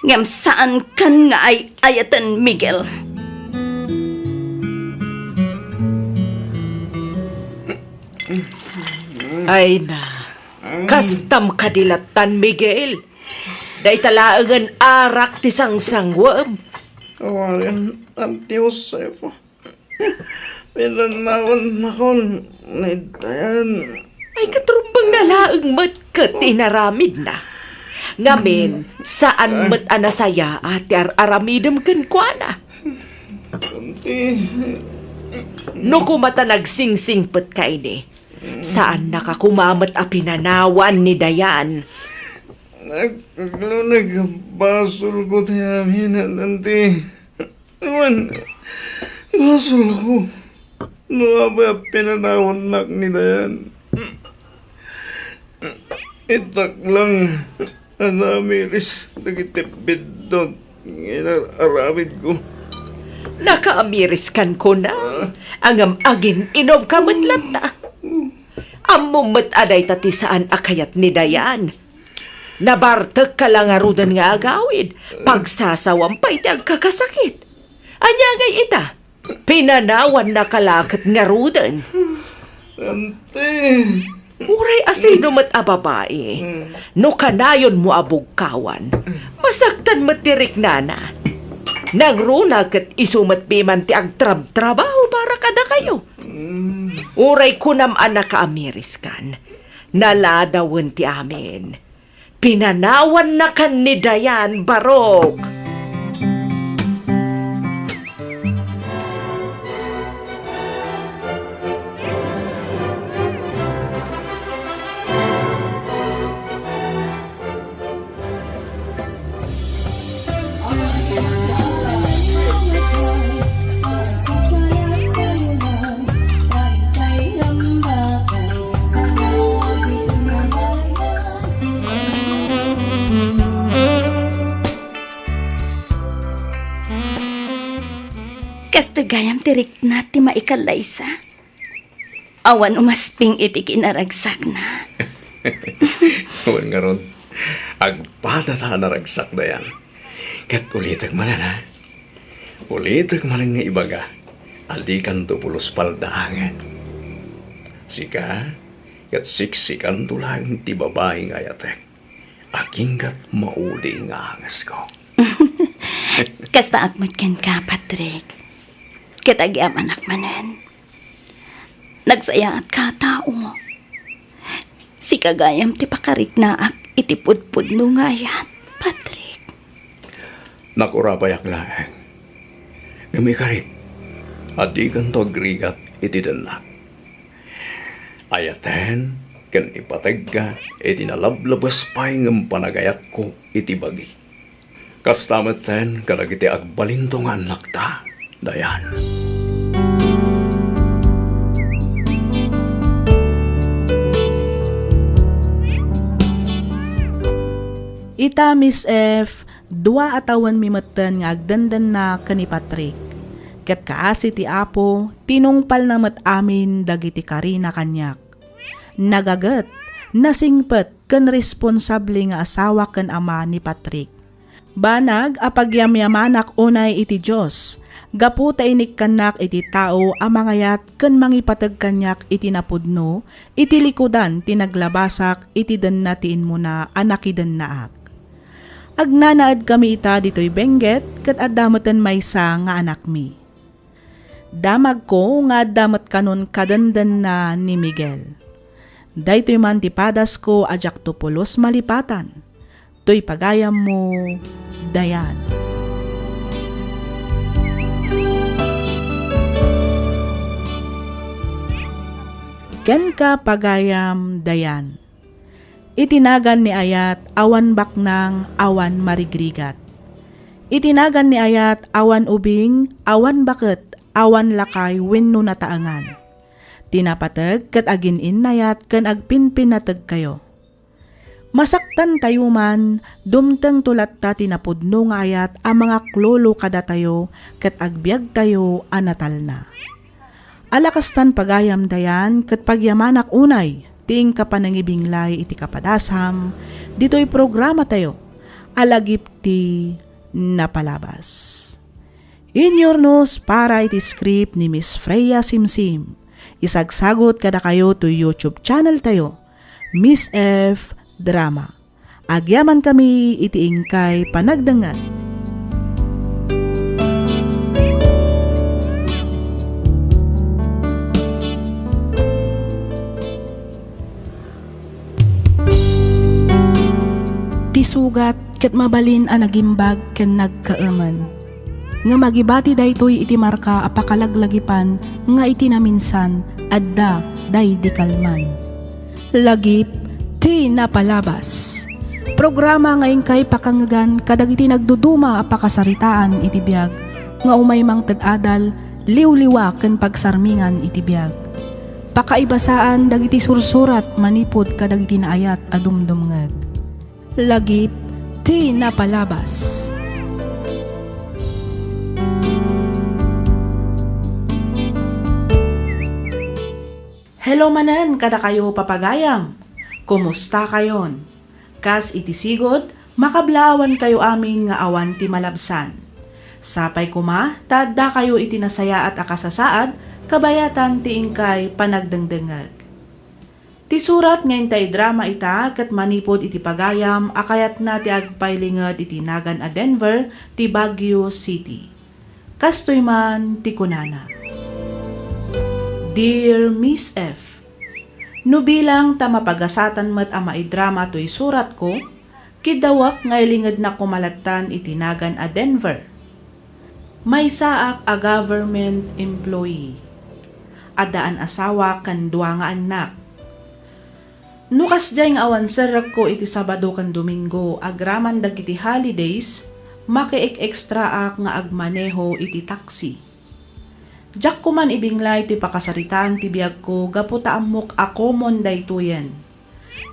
Ngem saankan nga ay-ayaten, Miguel. Ay na, kastam kadi lattan, Miguel. Dayta laengen arak ti sangsanguem. Awanen, Auntie Josefa. Pinanawannakon ni Dayan. Ay, katrumbeng na laeng met ket ti inaramidna. Ngamin, saan met a nasayaat ti ar-aramidem kenkuana. Kunti. No koma ta nagsingsingpetka idi, saannaka koma met a pinanawan ni Dayan. Nag-, nagluneg a basolko ti amin, Auntie. Wen, basolko no apay a pinanawannak ni Dayan. Itak lang a namiris dagiti biddut nga inar-aramidko. Nakaamiriskan, kuna, ngem agin-inumka met latta. Ammom met a dayta ti saan a kayat ni Dayan. Nabartekka la ngaruden nga agawid, pagsasawam pay ti agkakasakit. Ania ngay ita? Pinanawannaka la ket ngaruden. Ante. Uray asino met a babai, no kanayonmo a bugkawan, masaktan met ti riknana. Nangruna ket isu met piman ti agtrabtrabaho para kadakayo. Uray kunam a nakaamiriskan, naladawen ti amin. Pinanawannakan ni Dayan Barok. Kastoy gayam ti rikna ti maikallaysa. Awan umasping iti kinaragsakna. Wen ngarud, agpadata a naragsak, Dayan. Ket ulitek manen, ha? Ulitek manen nga ibaga a dikanto pulos paldaangen. Sika, ket siksikanto laeng ti babai nga ayatek. Aginggat maudi nga angesko. Kastaak met kenka, Patrick. Ket agyamanak manen. Nagsayaatka a tao. Sika gayam ti pakariknaak iti pudpudno nga ayat, Patrick. Nakurapayak laeng. Ngem ikarik, a dikanto agrigat iti dennak. Ayaten ken ipategka iti nalablabes pay ngem panagayatko iti bagi. Kasta metten kadagiti agbalinto nga annakta, Dayan. Ita, Miss F, dua a tawenmi metten nga agdendenna ken ni Patrick. Ket kaasi ti Apo, tinungpalna met amin dagiti karina kaniak. Nagaget, nasingpet, ken responsable nga asawa ken ama ni Patrick. Banag a pagyamyamanak unay iti Dios, gapu ta inikkannak iti tao a mangayat ken mangipateg kaniak iti napudno iti likudan ti naglabasak iti denna ti immuna a nakidennaak. Agnanaedkami ita ditoy Benguet ket adda meten maysa nga anakmi. Damagko nga adda met kanon kadendenna ni Miguel. Daytoy man ti padasko a diakto pulos malipatan. Toy pagayammo, Dayan. Kenka, pagayam, Dayan. Iti nagan ni ayat, awan baknang, awan marigrigat. Iti nagan ni ayat, awan ubing, awan baket, awan lakay wenno nataengan. Ti napateg ket agin-innayat ken agpinpinategkayo. Masaktantayo man, dumtengto latta ti napudno nga ayat a mangaklolo kadatayo ket agbiagtayo a natalna. Ala kastan, pagayam, Dayan, ket pagyamanak unay ti inka panangibinglay iti kapadasam ditoy programatayo a Lagip ti Napalabas. Inyurnos para iti script ni Miss Freya Simsim. Isagsagut kadakayo toy YouTube channel tayo, Miss F Drama. Agyamankami iti inkay panagdengngeg. Ti sugat ket mabalin a nagimbag ken nagkaemen. Ngem agibati daytoy iti marka a pakalaglagipan nga iti naminsan, adda daydi kalman. Lagip ti Napalabas. Programa nga inkay pakangngegan kadagiti nagduduma a pakasaritaan iti biag nga umay mangted adal, liwliwa ken pagsarmingan iti biag. Pakaibasaan dagiti sursurat manipud kadagiti naayat a dumdumngeg. Lagip ti Napalabas. Hello manen kadakayo, papagayam. Kumustakayon? Kas iti sigud, makablaawankayo amin nga awan ti malabsan. Sapay koma ta addakayo iti nasayaat a kasasaad kabayatan ti inkay panagdengdengngeg. Ti surat nga inta idrama ita ket manipud iti pagayam a kayatna ti agpailinged iti nagan a Denver ti Baguio City. Kastoy man ti kunana, Dear Miss F, no bilang ta mapagasatan met a maidrama toy suratko, Kiddawek nga ilingednak koma lattan iti nagan a Denver. Maysaak a government employee. Addaan asawa ken dua nga annak. No kasdiay nga awan serrekko iti Sabado ken Domingo agraman dagiti holidays, makiek-ekstraak nga agmaneho iti taxi. Diak koman ibinglay ti pakasaritaan ti biagko gapu ta ammok a komon daytoyen.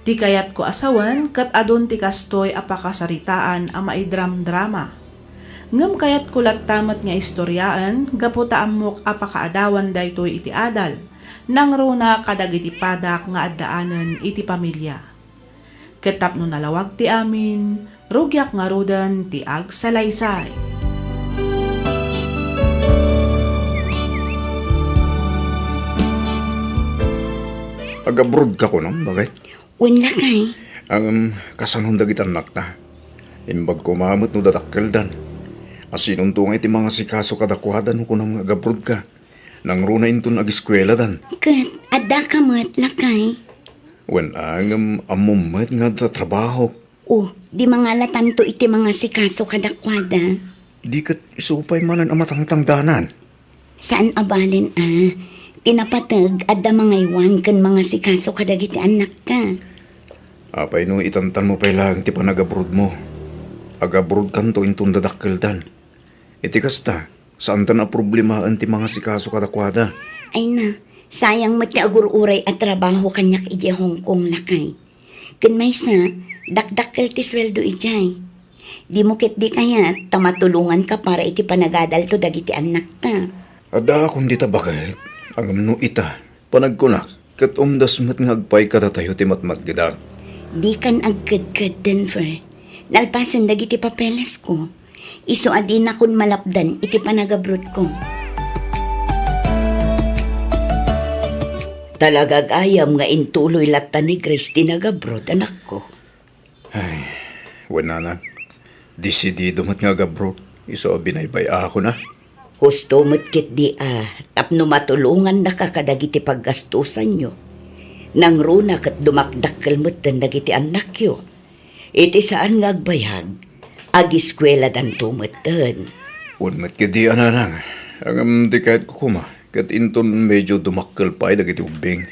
Ti kayatko a sawen ket adun ti kastoy a pakasaritaan a maidramdrama. Ngem kayatko latta met nga istoriaen gapu ta ammok a pakaadawan daytoy iti adal, nangruna kadagiti padak nga addaanen iti pamilia. Ket tapno nalawag ti amin, rugiak ngaruden ti agsalaysay. Agabrodka kunam, baket? Wen, lakay. Ngem, kasanon dagiti annakta? Imbag koma met no dadakkeldan. Asinonto nga iti mangasikaso kadakuada no kunam nga agabrodka? Nangruna inton agiskueladan. Ket addaka met, lakay? Wen, ngem ammom met nga adda trabahok. O, di mangalatanto iti mangasikaso kadakuada? Di ket isu pay manen a matangtangdanan. Saan a balen a, ti napateg adda mangaywan ken mangasikaso kadagiti annakta. Apay no itantanmo pay laeng ti panagabrodmo? Agabrodkanto inton dadakkeldan. Iti kasta, saantan a problemaen ti mangasikaso kadakuada. Ay na, sayang met ti agur-uray a trabaho kaniak idiay Hong Kong, lakay. Ken maysa, dakdakkel ti sueldo idiay. Dimo ketdi kayat ta matulonganka para iti panagadalto dagiti annakta? Addaakon dita baket, ngem no ita, panagkunak, ket umdas met nga agpay kadatayo ti matmatgedak. Dikan agkedked, Denver. Nalpasen dagiti papelesko. Isu a dinakon malapdan iti panagabrodko. Talaga gayam nga intuloy latta ni Grace ti nagabrod, anakko. Ay, wen, nanang. Desidido met nga agabrod. Isu a binaybay-akon a. Husto met ketdi a, tapno matulongannaka kadagiti paggastosanyo. Nangruna ket dumakdakkel metten dagiti annakyo. Iti saan nga agbayag, agiskueladanto metten. Wen met ketdi a, nanang. Ngem ti kayatko koma, ket inton medyo dumakkel pay dagiti ubbing.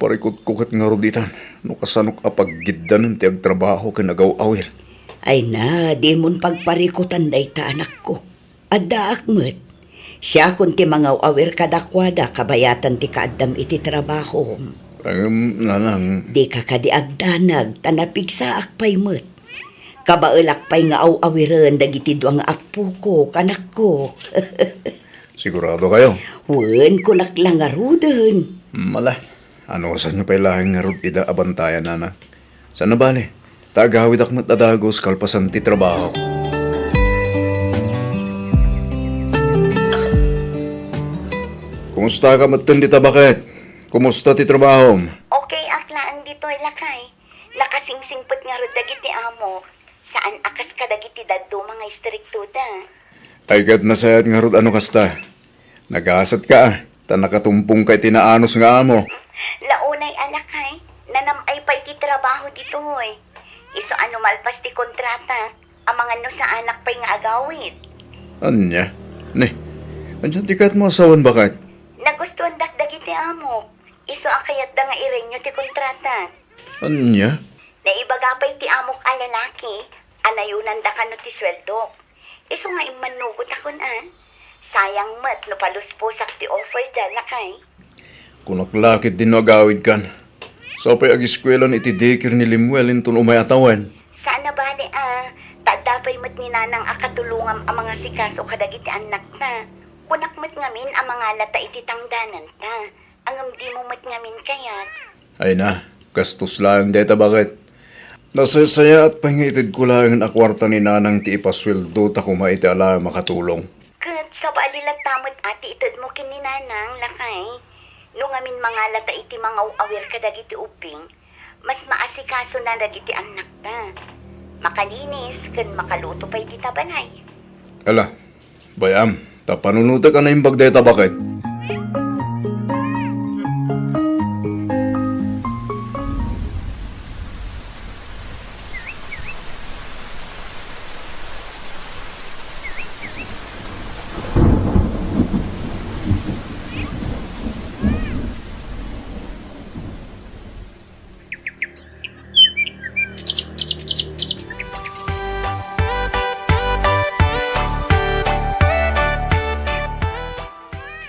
Parikutko ket ngarud itan, no kasanok a paggiddanen ti agtrabaho ken agaw-awir. Ay na, dimon pagparikutan dayta, anakko. Addaak met. Siakon ti mangaw-awir kadakuada kabayatan ti kaaddam iti trabahom. Ngem, nanang. Dika kadi agdanag, ta napigsaak pay met. Kabaelak pay nga aw-awiren dagiti dua nga appoko, kanakko. Sigurado kayo? Wen, kunak la ngaruden. Mala, anusanyo pay laeng ngarud ida a bantayan, nanang? Saan a bale, ta agawidak met a dagus kalpasan ti trabaho. Kumusta ka metten dita, baket? Kumusta ti trabahom? Okay ak laeng ditoy, lakay. Nakasingsingpet ngarud dagiti amok. Saan a kas kadagiti dadduma nga istriktoda. Ay, ket nasayaat ngarud a no kasta. Nagasatka a, ta nakatumpongka iti naanus nga amo. La unay a, lakay, nanam-ay pay ti trabaho ditoy. Isu a no malpas ti kontrata, amangan no saanak pay nga agawid. Ania? Ni, ania ti kayatmo a sawen, baket? Nagustuandak dagiti amok. Isu a kayatda nga irenyo ti kontrata. Ania? Naibaga pay ti amok a lalaki a nayonanda kano ti sueldok. Isu nga immannugotakon a. Sayang met no palusposak ti offerda, lakay. Kunak la ketdi no agawidkan. Sa pay agiskuelan iti daycare ni Lemuel inton umay a tawen. Saan a bale a, ta adda pay met ni nanang a katulongam a mangasikaso kadagiti annakta. Kunak met ngamin a mangalata iti tangdananta. Ngem dimo met ngamin kayat. Ay na, gastos laeng dayta, baket. Nasaysayaat pay nga itedko laeng a kuarta ni nanang ti ipasueldota koma iti ala a makatulong. Ket sabali latta met a ti itedmo ken ni nanang, lakay. No ngamin mangalata iti mangaw-awir kadagiti ubbing, mas maasikasona dagiti annakta. Makalinis ken makaluto pay dita balay. Ala, bay-am, ta panunotek a naimbag dayta, baket.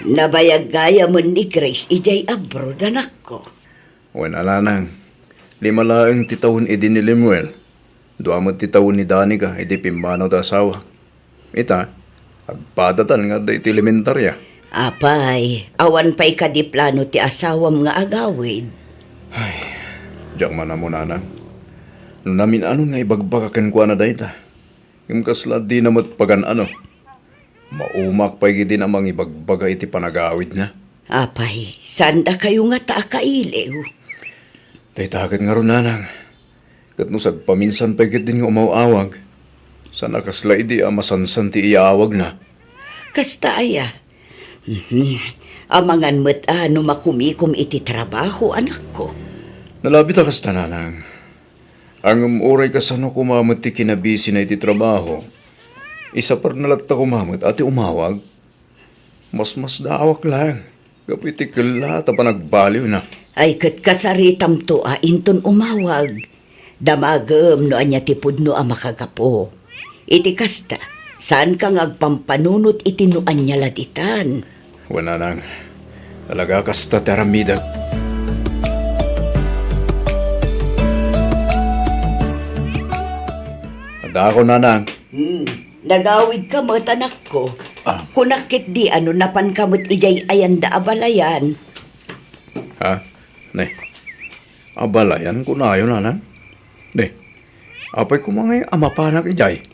Nabayag gayamen ni Grace idiay abroad, anakko. Wen a, nanang, lima laeng ti tawen idi ni Lemuel. Dua met ti tawen ni Danica idi pimmanaw ti asawa. Ita, agpadatan nga adda iti elementaria. Apay, awan pay kadi plano ti asawam nga agawid? Ay, diak man ammo, nanang. No namin-anon nga ibagbaga kenkuana dayta, ngem kasla dina met pagan-ano. Maumaak pay ketdin a mangibagbaga iti panagawidna. Apay, saan dakayo ngata a kailiw? Dayta ket ngarud, nanang. Ket no sagpaminsan pay ketdin nga umaw-awag, saan a kasla idi a masansan ti iyaawagna. Kasta aya? Mhm. Amangan met a no makumikom iti trabaho, anakko. Nalabit a kasta, nanang. Ngem uray kasano koma met ti kinabisina iti trabaho, isaperna latta koma met a ti umawag. Masmasdaawak laeng gapu iti kellaat a panagbaliwna. Ay, ket kasaritamto a inton umawag. Damagem no ania ti pudno a makagapu. Iti kasta, saanka nga agpampanunot iti no ania la ditan. Wen, nanang, talaga kasta ti aramidek. Adda ako, nanang. Hmm. Nagawidka met, anakko. Ah. Kunak ketdi a no napanka met idiay ayanda a balayan. Ha? Ne. A balayan kunayo, nanang? Ne. Apay koma ngay a mapanak idiay?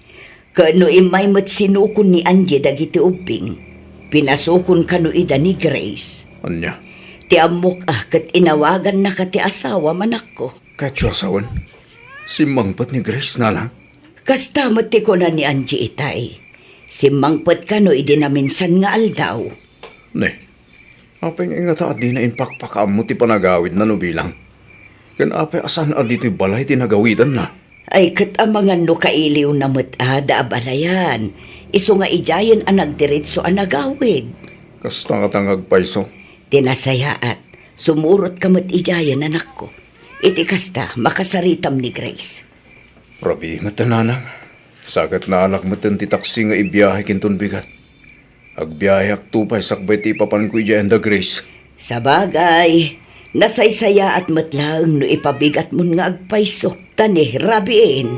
Ket no immay met sinukon ni Angie dagiti ubbing, pinasukon kano ida ni Grace. Ania? Ti ammok a ket inawagannaka ti asawam, anakko. Ket ti asawan? Simmangpet ni Grace, nanang? Kasta met ti kuna ni Angie itay. Simmangpet kano idi naminsan nga aldaw. Ne, apay ngay ngata a dina impakpakaammo ti panagawidna no bilang? Ken apay a saan a ditoy balay ti nagawidanna? Ay, ket amangan no kailiwna met a da a balayan, isu nga idiayen a nagdiretso a nagawid. Kasta ngata nga agpayso? Ti nasayaat, sumurotka met idiayen, anakko. Iti kasta, makasaritam ni Grace. Rabii met, nanang. Sa ket naalak metten ti taksi nga ibiahek inton bigat. Agbiaheakto pay sakbay ti ipapanko idiay anda Grace. Sabagay, nasaysayaat met laeng no ipabigatmon nga agpayso, ta ni rabiin.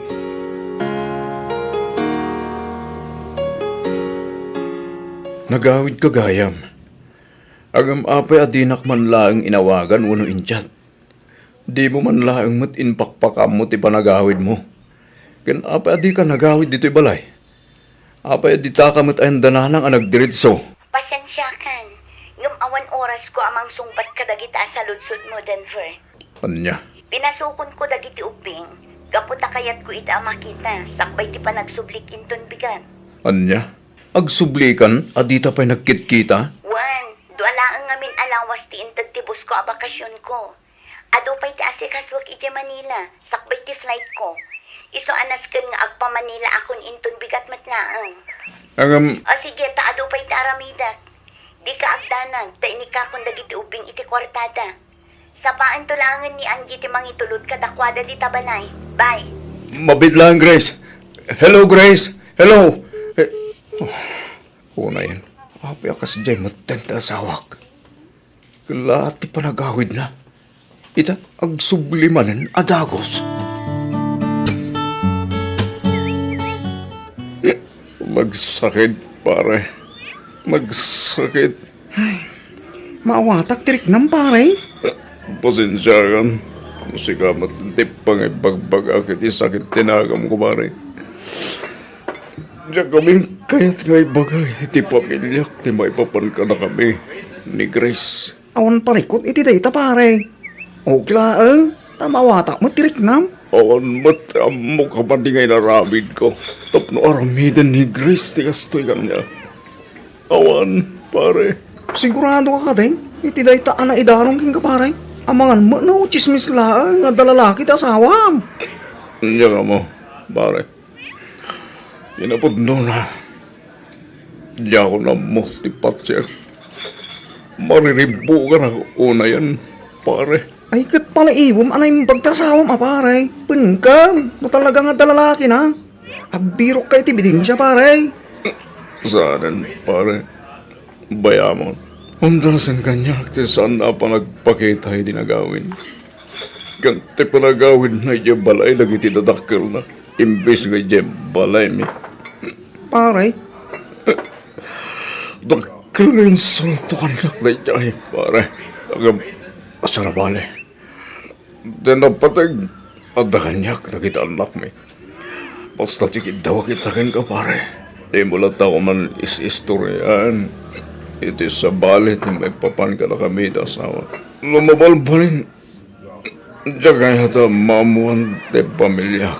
Nagawidka gayam. Ngem apay a dinak man laeng inawagan wenno in-chat? Dimo man laeng met impakpakaammo ti panagawidmo. Ken apay a dika nagawid ditoy balay? Apay a ditaka met ayan da nanang a nagdiretso? Pasensiakan, ngem awan orasko a mangsungbat kadagita a saludsodmo, Denver. Ania? Pinasukonko dagiti ubbing, gapu ta kayatko ida a makita, sakbay ti panagsublik inton bigat. Ania? Agsublikan a dita pay nagkitkita? Wen, dua laeng ngamin a lawas ti inted ti busko a bakasionko. Adu pay ti asikasuek idiay Manila, sakbay ti flightko. Isu a nasken nga agpa-Manila akon inton bigat met laeng. Ngem, o sige, ta adu pay ti aramidek. Dika agdanag, ta inikakon dagiti ubbing iti kuartada. Sapaanto laengen ni Angie ti mangitulod kadakuada dita balay. Bye. Mabiit laeng, Grace. Hello, Grace. Hello. Eh, oh, unayen. Apay a kasdiay metten ti asawak? Kellaat ti panagawidna. Ita, agsubli manen a dagus. Magsakit, pare. Magsakit. Ay, maawatak ti riknam, pare. Pasensiakan. No sika met ti pangibagbagak iti sakit ti nagamko, pare. Diak ngamin kayat nga ibaga iti pamiliak ti maipapan kadakami ni Grace. Awan parikut iti dayta, pare. Ug laeng, ta maawatak met ti riknam. Awan met ti ammok a madi nga inaramidko tapno aramiden ni Grace ti kastoy kaniak. Awan, pare. Sigurado ka kadin iti dayta a naidanon kenka, pare? Amangan met no tsismis laeng nga adda lalaki ti asawam. Ania kamo, pare? Kinapudnona, diakon ammo ti patiek. Mariribbukanak unayen, pare. Ay, ket palaibem a naimbag ti asawam a, pare. Penkem, no talaga nga adda lalakina. Agbirokka iti ebidensia, pare. Saanen, pare. Bayamon. Umdasen kaniak ti saan a panagpakita iti nagawid. Ken ti panagawidna idiay balay dagiti dadakkelna, imbes nga idiay balaymi. Pare? Dakkel nga insulto kaniak daydiay, pare. Agam, asarabali. Ti napateg, adda kaniak dagiti annakmi. Basta ti kiddawak ita kenka, pare. Dimo latta koma is-istoriaan iti sabali ti maipapan kadakami iti asawa. No mabalbalin, diak kayat a maammoan ti pamiliak.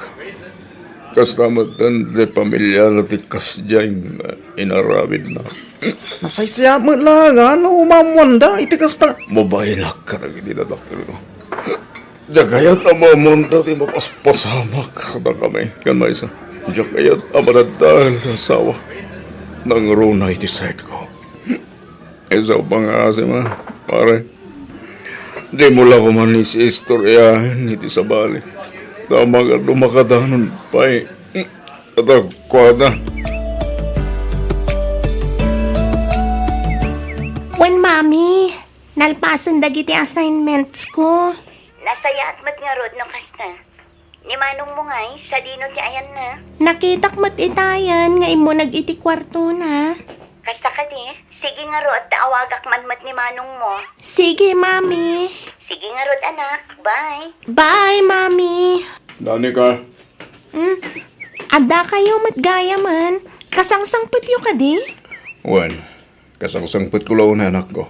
Kasta met ti pamiliana ti kasdiay nga inaramidna. Nasaysayaat met la nga no maammoanda iti kasta. Mabainak kadagiti dadakkelko. Diak kayat a maammoanda ti mapaspasamak kadakami. Ken maysa, diak kayat a madadael ti asawak. Nangruna iti side ko. Isu pangngaasim, pare. Dimo la koma is-istoriaan iti sabali. Ta mangano makadanon pay kadakuada. Wen, Mami, nalpasen dagiti assignments ko. Nasayaat met ngarud no kasta. Ni manongmo ngay, sadino ti ayanna? Nakitak met itayan nga immuneg iti kuartona. Kasta kadi, sige ngarud ta awagak man met ni manongmo. Sige, Mami. Sige ngarud, anak. Bye. Bye, Mami. Danica. Hmm? Adda kayo met gayamen. Kasangsangpetyo kadi? Wen, kasangsangpetko la unay, anakko.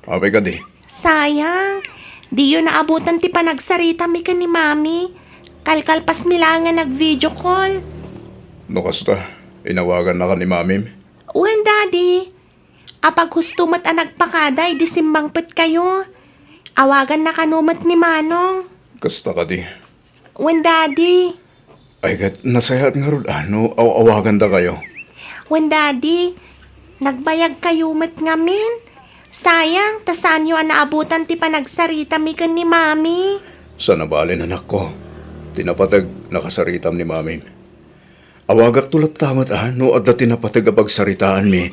Apay kadi? Sayang. Diyo naabutan ti panagsaritami ken ni Mami. Kalkalpasmi laeng nga nag-video call. No kasta, inawagannaka ni Mamim? Wen, Daddy. Apaghusto met a nagpakada idi simmangpetkayo. Awaganna kano met ni Manong. Kasta kadi? Wen, Daddy. Ay, ket nasayaat ngarud a no aw-awagandakayo. Wen, Daddy, nagbayagkayo met ngamin. Sayang, ta saanyo a naabutan ti panagsaritami ken ni Mami. Saan a bale, anakko. Ti napateg, nakasaritam ni Mamim. Awagakto latta met a no adda ti napateg a pagsaritaanmi.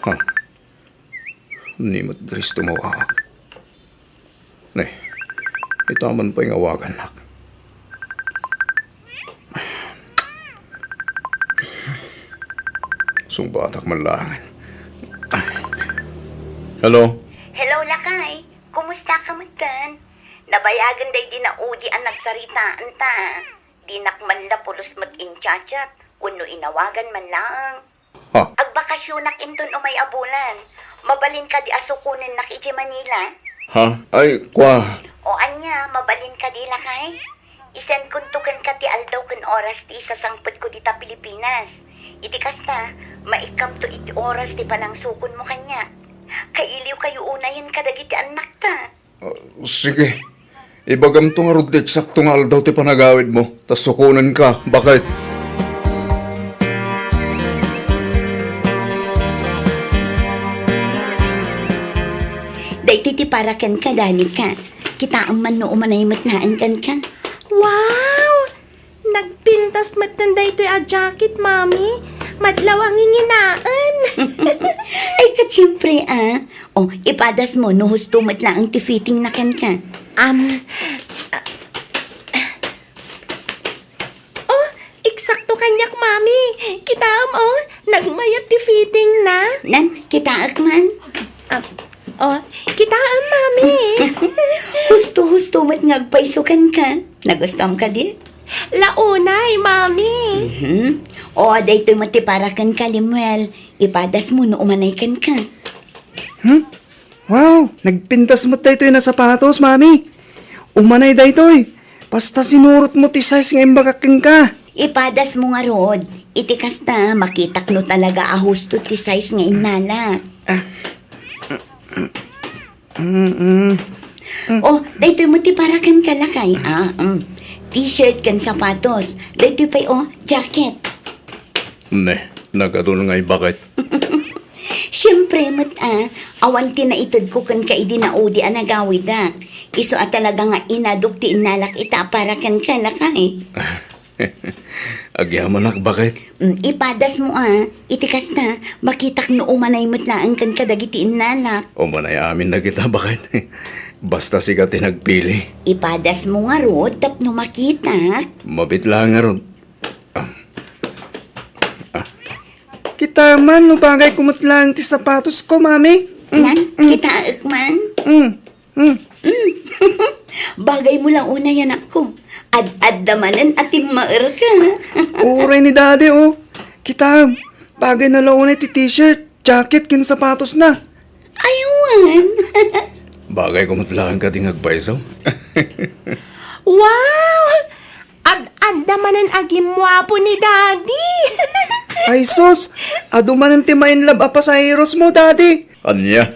Ha? Ni met Cristo mawaak. Ne, itaman pay nga awagannak. Sungbatak man laengen. Hello? Hello, lakay. Kumusta ka met ken? Nabayagen daydi naudi a nagsaritaanta. Dinak man la pulos met in-chat-chat wenno inawagan man laeng. Ha? Agbakasyonak inton umay a bulan. Mabalin kadi a sukonennak idiay Manila? Ha? Ay, kwa. O ania, mabalin kadi, lakay? I-send konto kenka ti aldaw ken oras ti isasangpetko dita Pilipinas. Iti kasta, maikkamto iti oras ti panangsukonmo kaniak. Kailiwkayo unayen kadagiti annakta. Ah, sige. Ibagamto ngarud ti eksakto nga aldaw ti panagawidmo, ta sukonenka, baket. Daytoy ti para kenka, Danica. Kitaem man no umanay met laeng kenka. Wow! Nagpintas metten daytoy a jacket, Mami. Madlaw a nginginaen. Ay, ket siempre, ah. O, ipadasmo no husto met laeng ti fittingna kenka. Am, ah, oh, eksakto kaniak, Mami. Kitaem, oh, nagmayat ti fittingna. Nan, kitaek man. Ah, oh, kitaem, Mami. Husto-husto met nga agpayso kenka. Nagustuam kadi? La unay, Mami. Mhm. O, daytoy met ti para kenka, Lemuel. Ipadasmo no umanay kenka. Hmm? Wow, nagpintas met daytoy a sapatos, Mami. Umanay daytoy. Basta sinurotmo ti size nga imbagak kenka. Ipadasmo ngarud. Iti kasta, makitak no talaga a husto ti size nga innalak. Ah. Mm-mm. Oh, daytoy met ti para kenka, lakay, ah. Mm. T-shirt ken sapatos. Daytoy pay, oh, jacket. Ne, nagadun nga ibaket. Siempre met, ah, awan ti naitedko kenka idi naudi a nagawidak. Isu a talaga nga inadok ti innalak ita a para kenka, lakay. Ah, Agyamanak, baket. Mm, ipadasmo a. Iti kasta, makitak no umanay met laeng kenka dagiti innalak. Umanay amin dagita, baket. Basta sika ti nagpili. Ipadasmo ngarud tapno makitak. Mabit laeng ngarud. Ah. Ah. Kita man no bagay ko met laeng ti sapatos ko, mami. Mm, Nan, mm, kitaek man. Mm, mm. Bagay mo la unay, anakko. Ad-adda manen a timmaerka. Uray ni Daddy, oh. Kita, bagay na la unay ti t-shirt, jacket, ken sapatos na. Aywan. Bagay ko met laeng kadi nga agpayso. Wow! Ad-adda manen a gimmuapo ni Daddy. Ay sus, adu manen ti ma-in love a pasaheros mo, Daddy. Ania?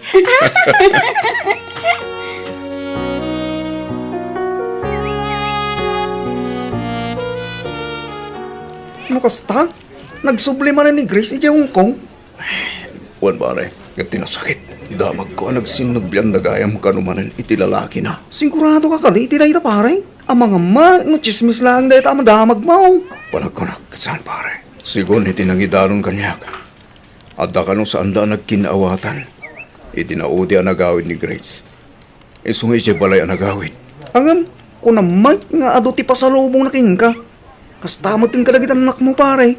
No kasta, nagsubli manen ni Grace idiay Hong Kong. Wen, pare, ket ti nasakit, damagko a nagsinnublian da gayam kano manen iti lalakina. Siguradoka kadi iti dayta, pare? Amangan man no tsismis laeng dayta a madamagmo. Panagkunak, saan, pare? Sigun iti nangidanon kaniak, adda kano saanda a nagkinnaawatan iti naudi a nagawid ni Grace. Isu nga idiay balay a nagawid. Ngem, kunam met nga adu ti pasalubongna kenka. Kasta met ken kadagiti annakmo, pare.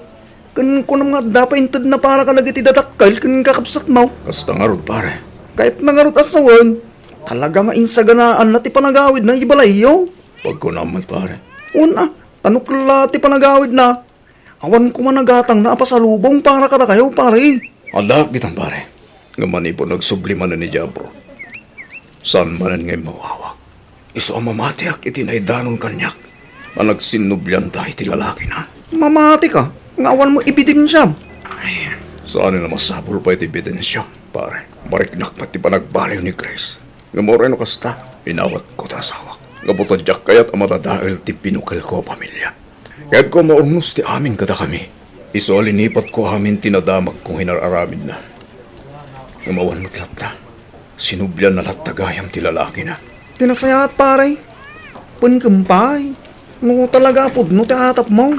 Ken kunam nga adda pay intedna para kadagiti dadakkel ken kakabsatmo. Kasta ngarud, pare. Kayatna ngarud a sawen, talaga nga insaganaanna ti panagawidna idiay balayyo. Pagkunam met, pare. Wen a, ta no kella ti panagawidna, awan koma nagatangna a pasalubong para kadakayo, pare. Addaak ditan, pare. Ngem manipud nagsubli manen idiay abroad, saan manen nga immawawak. Isu a mamatiak iti naidanon kaniak a nagsinnublianta iti lalakina. Mamatika nga awan mo ebidensiam. Ay, saan a masapul pay ti ebidensiam, pare. Mariknak met ti panagbaliw ni Grace. Ngem uray no kasta, inawatko ti asawak. Gapu ta diak kayat a madadael ti binukelko a pamilia. Kayatko a maurnos ti amin kadakami. Isu a linipatko amin ti nadamagko nga inar-aramidna. Ngem awan met latta. Sinublianna latta gayam ti lalakina. Ti nasayaat, pare. Pengkem pay. No talaga a pudno ti atapmo,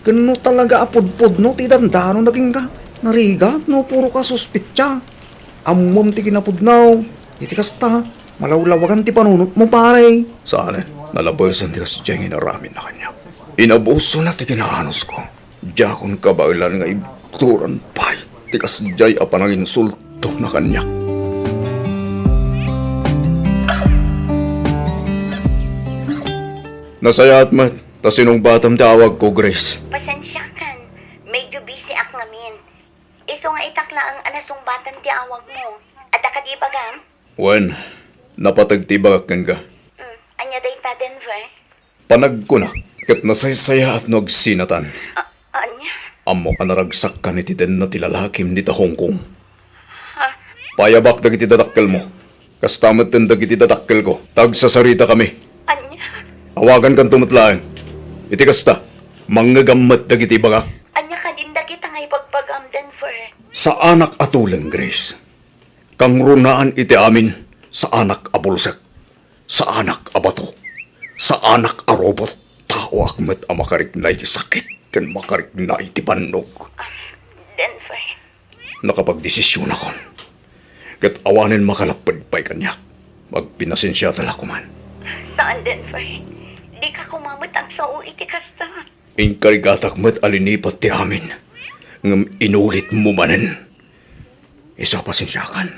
ken no talaga a pudpudno ti idandanonna kenka, narigat no puro ka suspetsa. Ammom ti kinapudno. Iti kasta, malawlawagan ti panunotmo, pare. Saan, nalabesan ti kasdiay nga inaramidna kaniak. Inabusona ti kinaanosko. Diakon kabaelan nga ibturan pay ti kasdiay a pananginsultona kaniak. Nasayaat met ta sinungbatam ti awagko, Grace. Pasensiakan, medyo busy ak ngamin. Isu nga itak laeng a nasungbatan ti awagmo. Adda kadi ibagam? Wen, napateg ti ibagak kenka. Hmm, ania dayta, Denver? Panagkunak, ket nasaysayaat no agsinatan. A-, ania? Ammok a naragsakkan iti denna ti lalakim dita Hong Kong. Ha? Payabak dagiti dadakkelmo. Kasta metten dagiti dadakkelko. Ta agsasaritakami. Ania? Awagankanto met laeng. Iti kasta, mangngegam met dagiti ibagak. Ania kadin dagita nga ibagbagam, Denver? Saanak a tuleng, Grace. Kangrunaan iti amin, saanak a bulsek, saanak a bato, saanak a robot. Taoak met a makarikna iti sakit ken makarikna iti bannog. Ah, Denver. Nakapagdesisionakon. Ket awanen makalapped pay kaniak. Agpinasensiata la koman. Saan, Denver. Dika koma met agsao iti kasta. Inkarigatak met a linipat ti amin, ngem inulitmo manen. Isu a pasensiakan.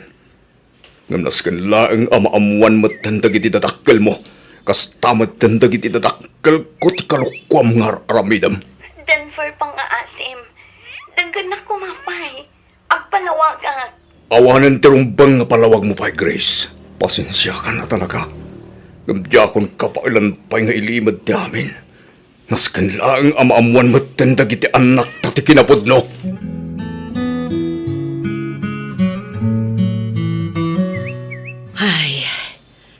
Ngem nasken laeng a maammoan metten dagiti dadakkelmo, kasta metten dagiti dadakkelko ti kalokoam nga ar-aramidem. Denver, pangngaasim. Denggennak koma pay. Agpalawagak. Awanen ti rumbeng nga palawagmo pay, Grace. Pasensiakan a talaga. Ngem diakon kabaelan pay nga ilimed ti amin. Nasken laeng a maammoan metten dagiti annakta ti kinapudno. Ay,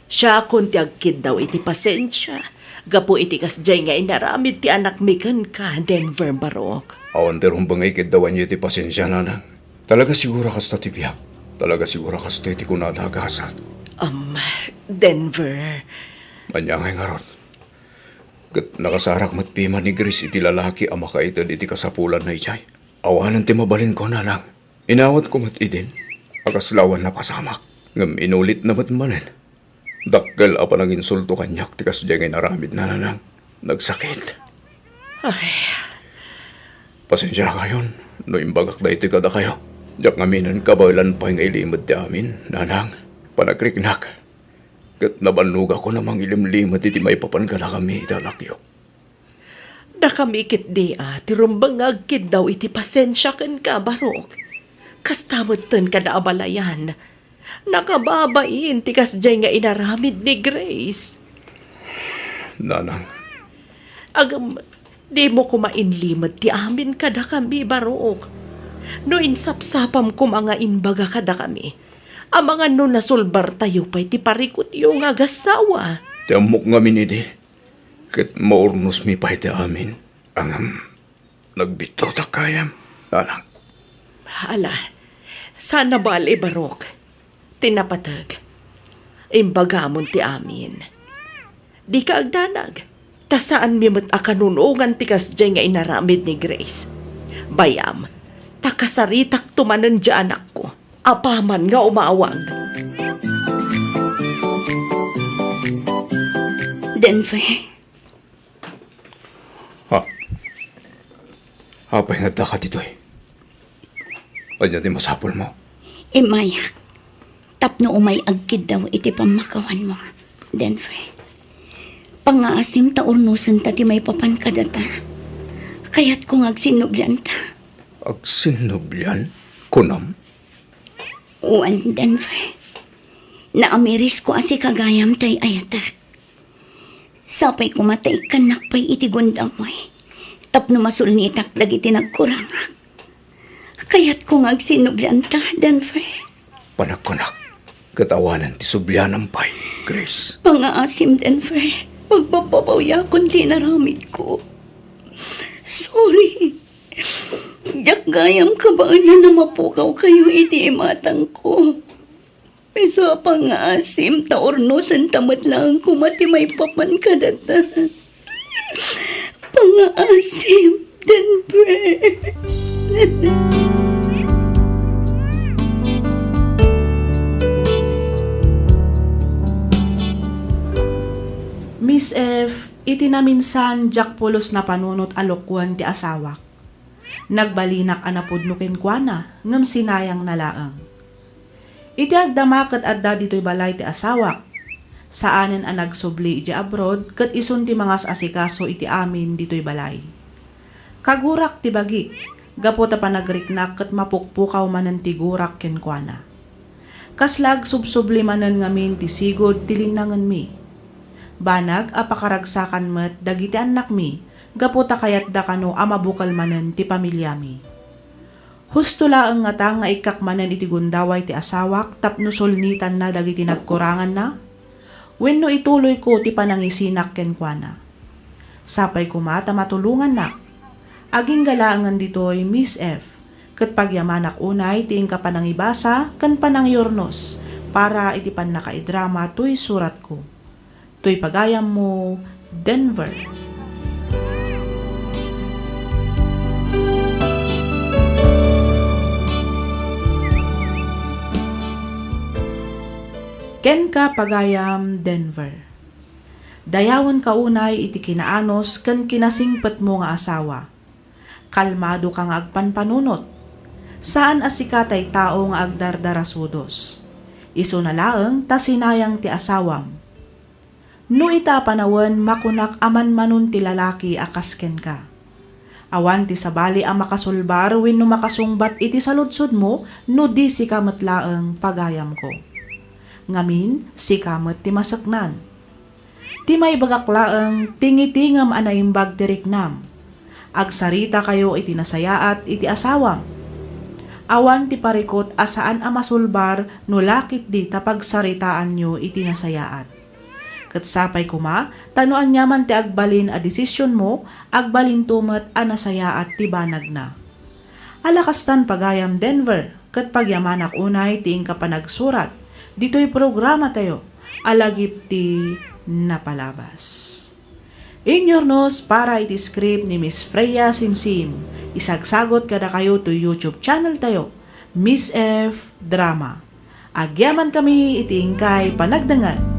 siakon ti agkiddaw iti pasensia gapu iti kasdiay nga inaramid ti anakmi kenka, Denver Barok. Awan ti rumbeng nga ikiddawanyo iti pasensia, nanang. Talaga siguro kasta ti biag. Talaga siguro kasta ti kunada a gasat. Um, Denver. Ania ngay ngarud? Ket nakasarak met piman ni Grace iti lalaki a makaited iti kasapulanna idiay. Awanen ti mabalinko, nanang. Inawatko met idin a kasla awan napasamak, ngem inulitna met manen. Dakkel a pananginsulto kaniak ti kasdiay nga inaramidna, nanang. Nagsakit. Ay. Pasensiakayon no imbagak daytoy kadakayo. Diak ngaminen kabaelan pay nga ilimed ti amin, nanang. Panagriknak. Ket nabannogakon a mangilimlimed iti maipapan kadakami iti anakyo. Dakami ketdi a ti rumbeng nga agkiddaw iti pasensia kenka, Barok. Kasta metten kada abalayan. Nakababain ti kasdiay nga inaramid ni Grace. Nanang. Agam, dimo koma inlimed ti amin kadakami, Barok. No insapsapam koma nga imbaga kadakami, amangan no nasulbartayo pay ti parikutyo nga agassawa. Ti ammok ngamin idi, ket maurnosmi pay ti amin. Ngem, nagbittotak gayam, nanang. Ala, saan a bale, Barok. Ti napateg, imbagamon ti amin. Dika agdanag, ta saanmi met a kanunongan ti kasdiay nga inaramid ni Grace. Bayam, ta kasaritakto manen diay anakko, apaman nga umawag. Denver. Ha? Apay nga addaka ditoy? Ania ti masapulmo? Immayak, tapno umay agkiddaw iti pammakawanmo, Denver. Pangngaasim ta urnosenta ti maipapan kadata. Kayatko nga agsinnublianta. Agsinnublian? Kunam? Wen, Denver. Naamirisko a sika gayam ti ay-ayatek. Sapay koma ta ikkannak pay iti gundaway tapno masulnitak dagiti nagkurangak. Kayatko nga agsinnublianta, Denver. Panagkunak, ket awanen ti sublianam pay, Grace. Pangngaasim, Denver. Pagpapabawyaken ti inaramidko. Sorry. Diak gayam kabaelan a mapukawkayo iti imatangko. Pangngaasim ta urnosenta met laeng koma ti maipapan kadata. Pangngaasim, Denver. Miss F, iti naminsan, diak pulos napanunot a lokoen ti asawak. Nagbalinak a napudno kenkuana, ngem sinayangna laeng. Iti agdama ket adda ditoy balay ti asawak. Saanen a nagsubli idiay abroad ket isun ti mangas-asikaso iti amin ditoy balay. Kagurak ti bagik, gapu ta panagriknak ket mapukpukaw manen ti gurak kenkuana. Kasla agsubsubli manen ngamin ti sigud ti linnangenmi. Banag a pakaragsakan met dagiti annakmi gapu ta kayatda kano a mabukel manen ti pamiliami. Husto laeng ngata nga ikkak manen iti gundaway ti asawak tapno sulnitanna dagiti nagkuranganna? Wenno ituloyko ti panangisinak kenkuana? Sapay koma ta matulongannak. Agingga laengen ditoy, Miss F, ket pagyamanak unay ti inka panangibasa ken panangyurnos para iti pannakaidrama toy suratko. Toy pagayammo, Denver. Kenka, pagayam Denver. Dayawenka unay iti kinaanus ken kinasingpetmo nga asawa. Kalmadoka nga agpanpanunot. Saan a sika tay tao nga agdardarasudos. Isuna laeng ta sinayang ti asawam. No ita a panawen, makunak a manmanon ti lalaki a kas kenka. Awan ti sabali a makasulbar wenno makasungbat iti saludsodmo no di sika met laeng, pagayamko. Ngamin, sika met ti maseknan. Ti maibagak laeng, tingitingem a naimbag ti riknam. Agsaritakayo iti nasayaat iti asawam. Awan ti parikut a saan a masulbar no la ketdi ta pagsaritaanyo iti nasayaat. Ket sapay koma ta no aniaman ti agbalin a desisionmo, agbalinto met a nasayaat ti banagna. Ala kastan, pagayam Denver, ket pagyamanak unay ti inka panagsurat ditoy programatayo a Lagip ti Napalabas. Inyurnos para iti script ni Miss Freya Simsim. Isagsagot kadakayo to YouTube channel tayo, Miss F Drama. Agyamankami iti inkay panagdengngeg.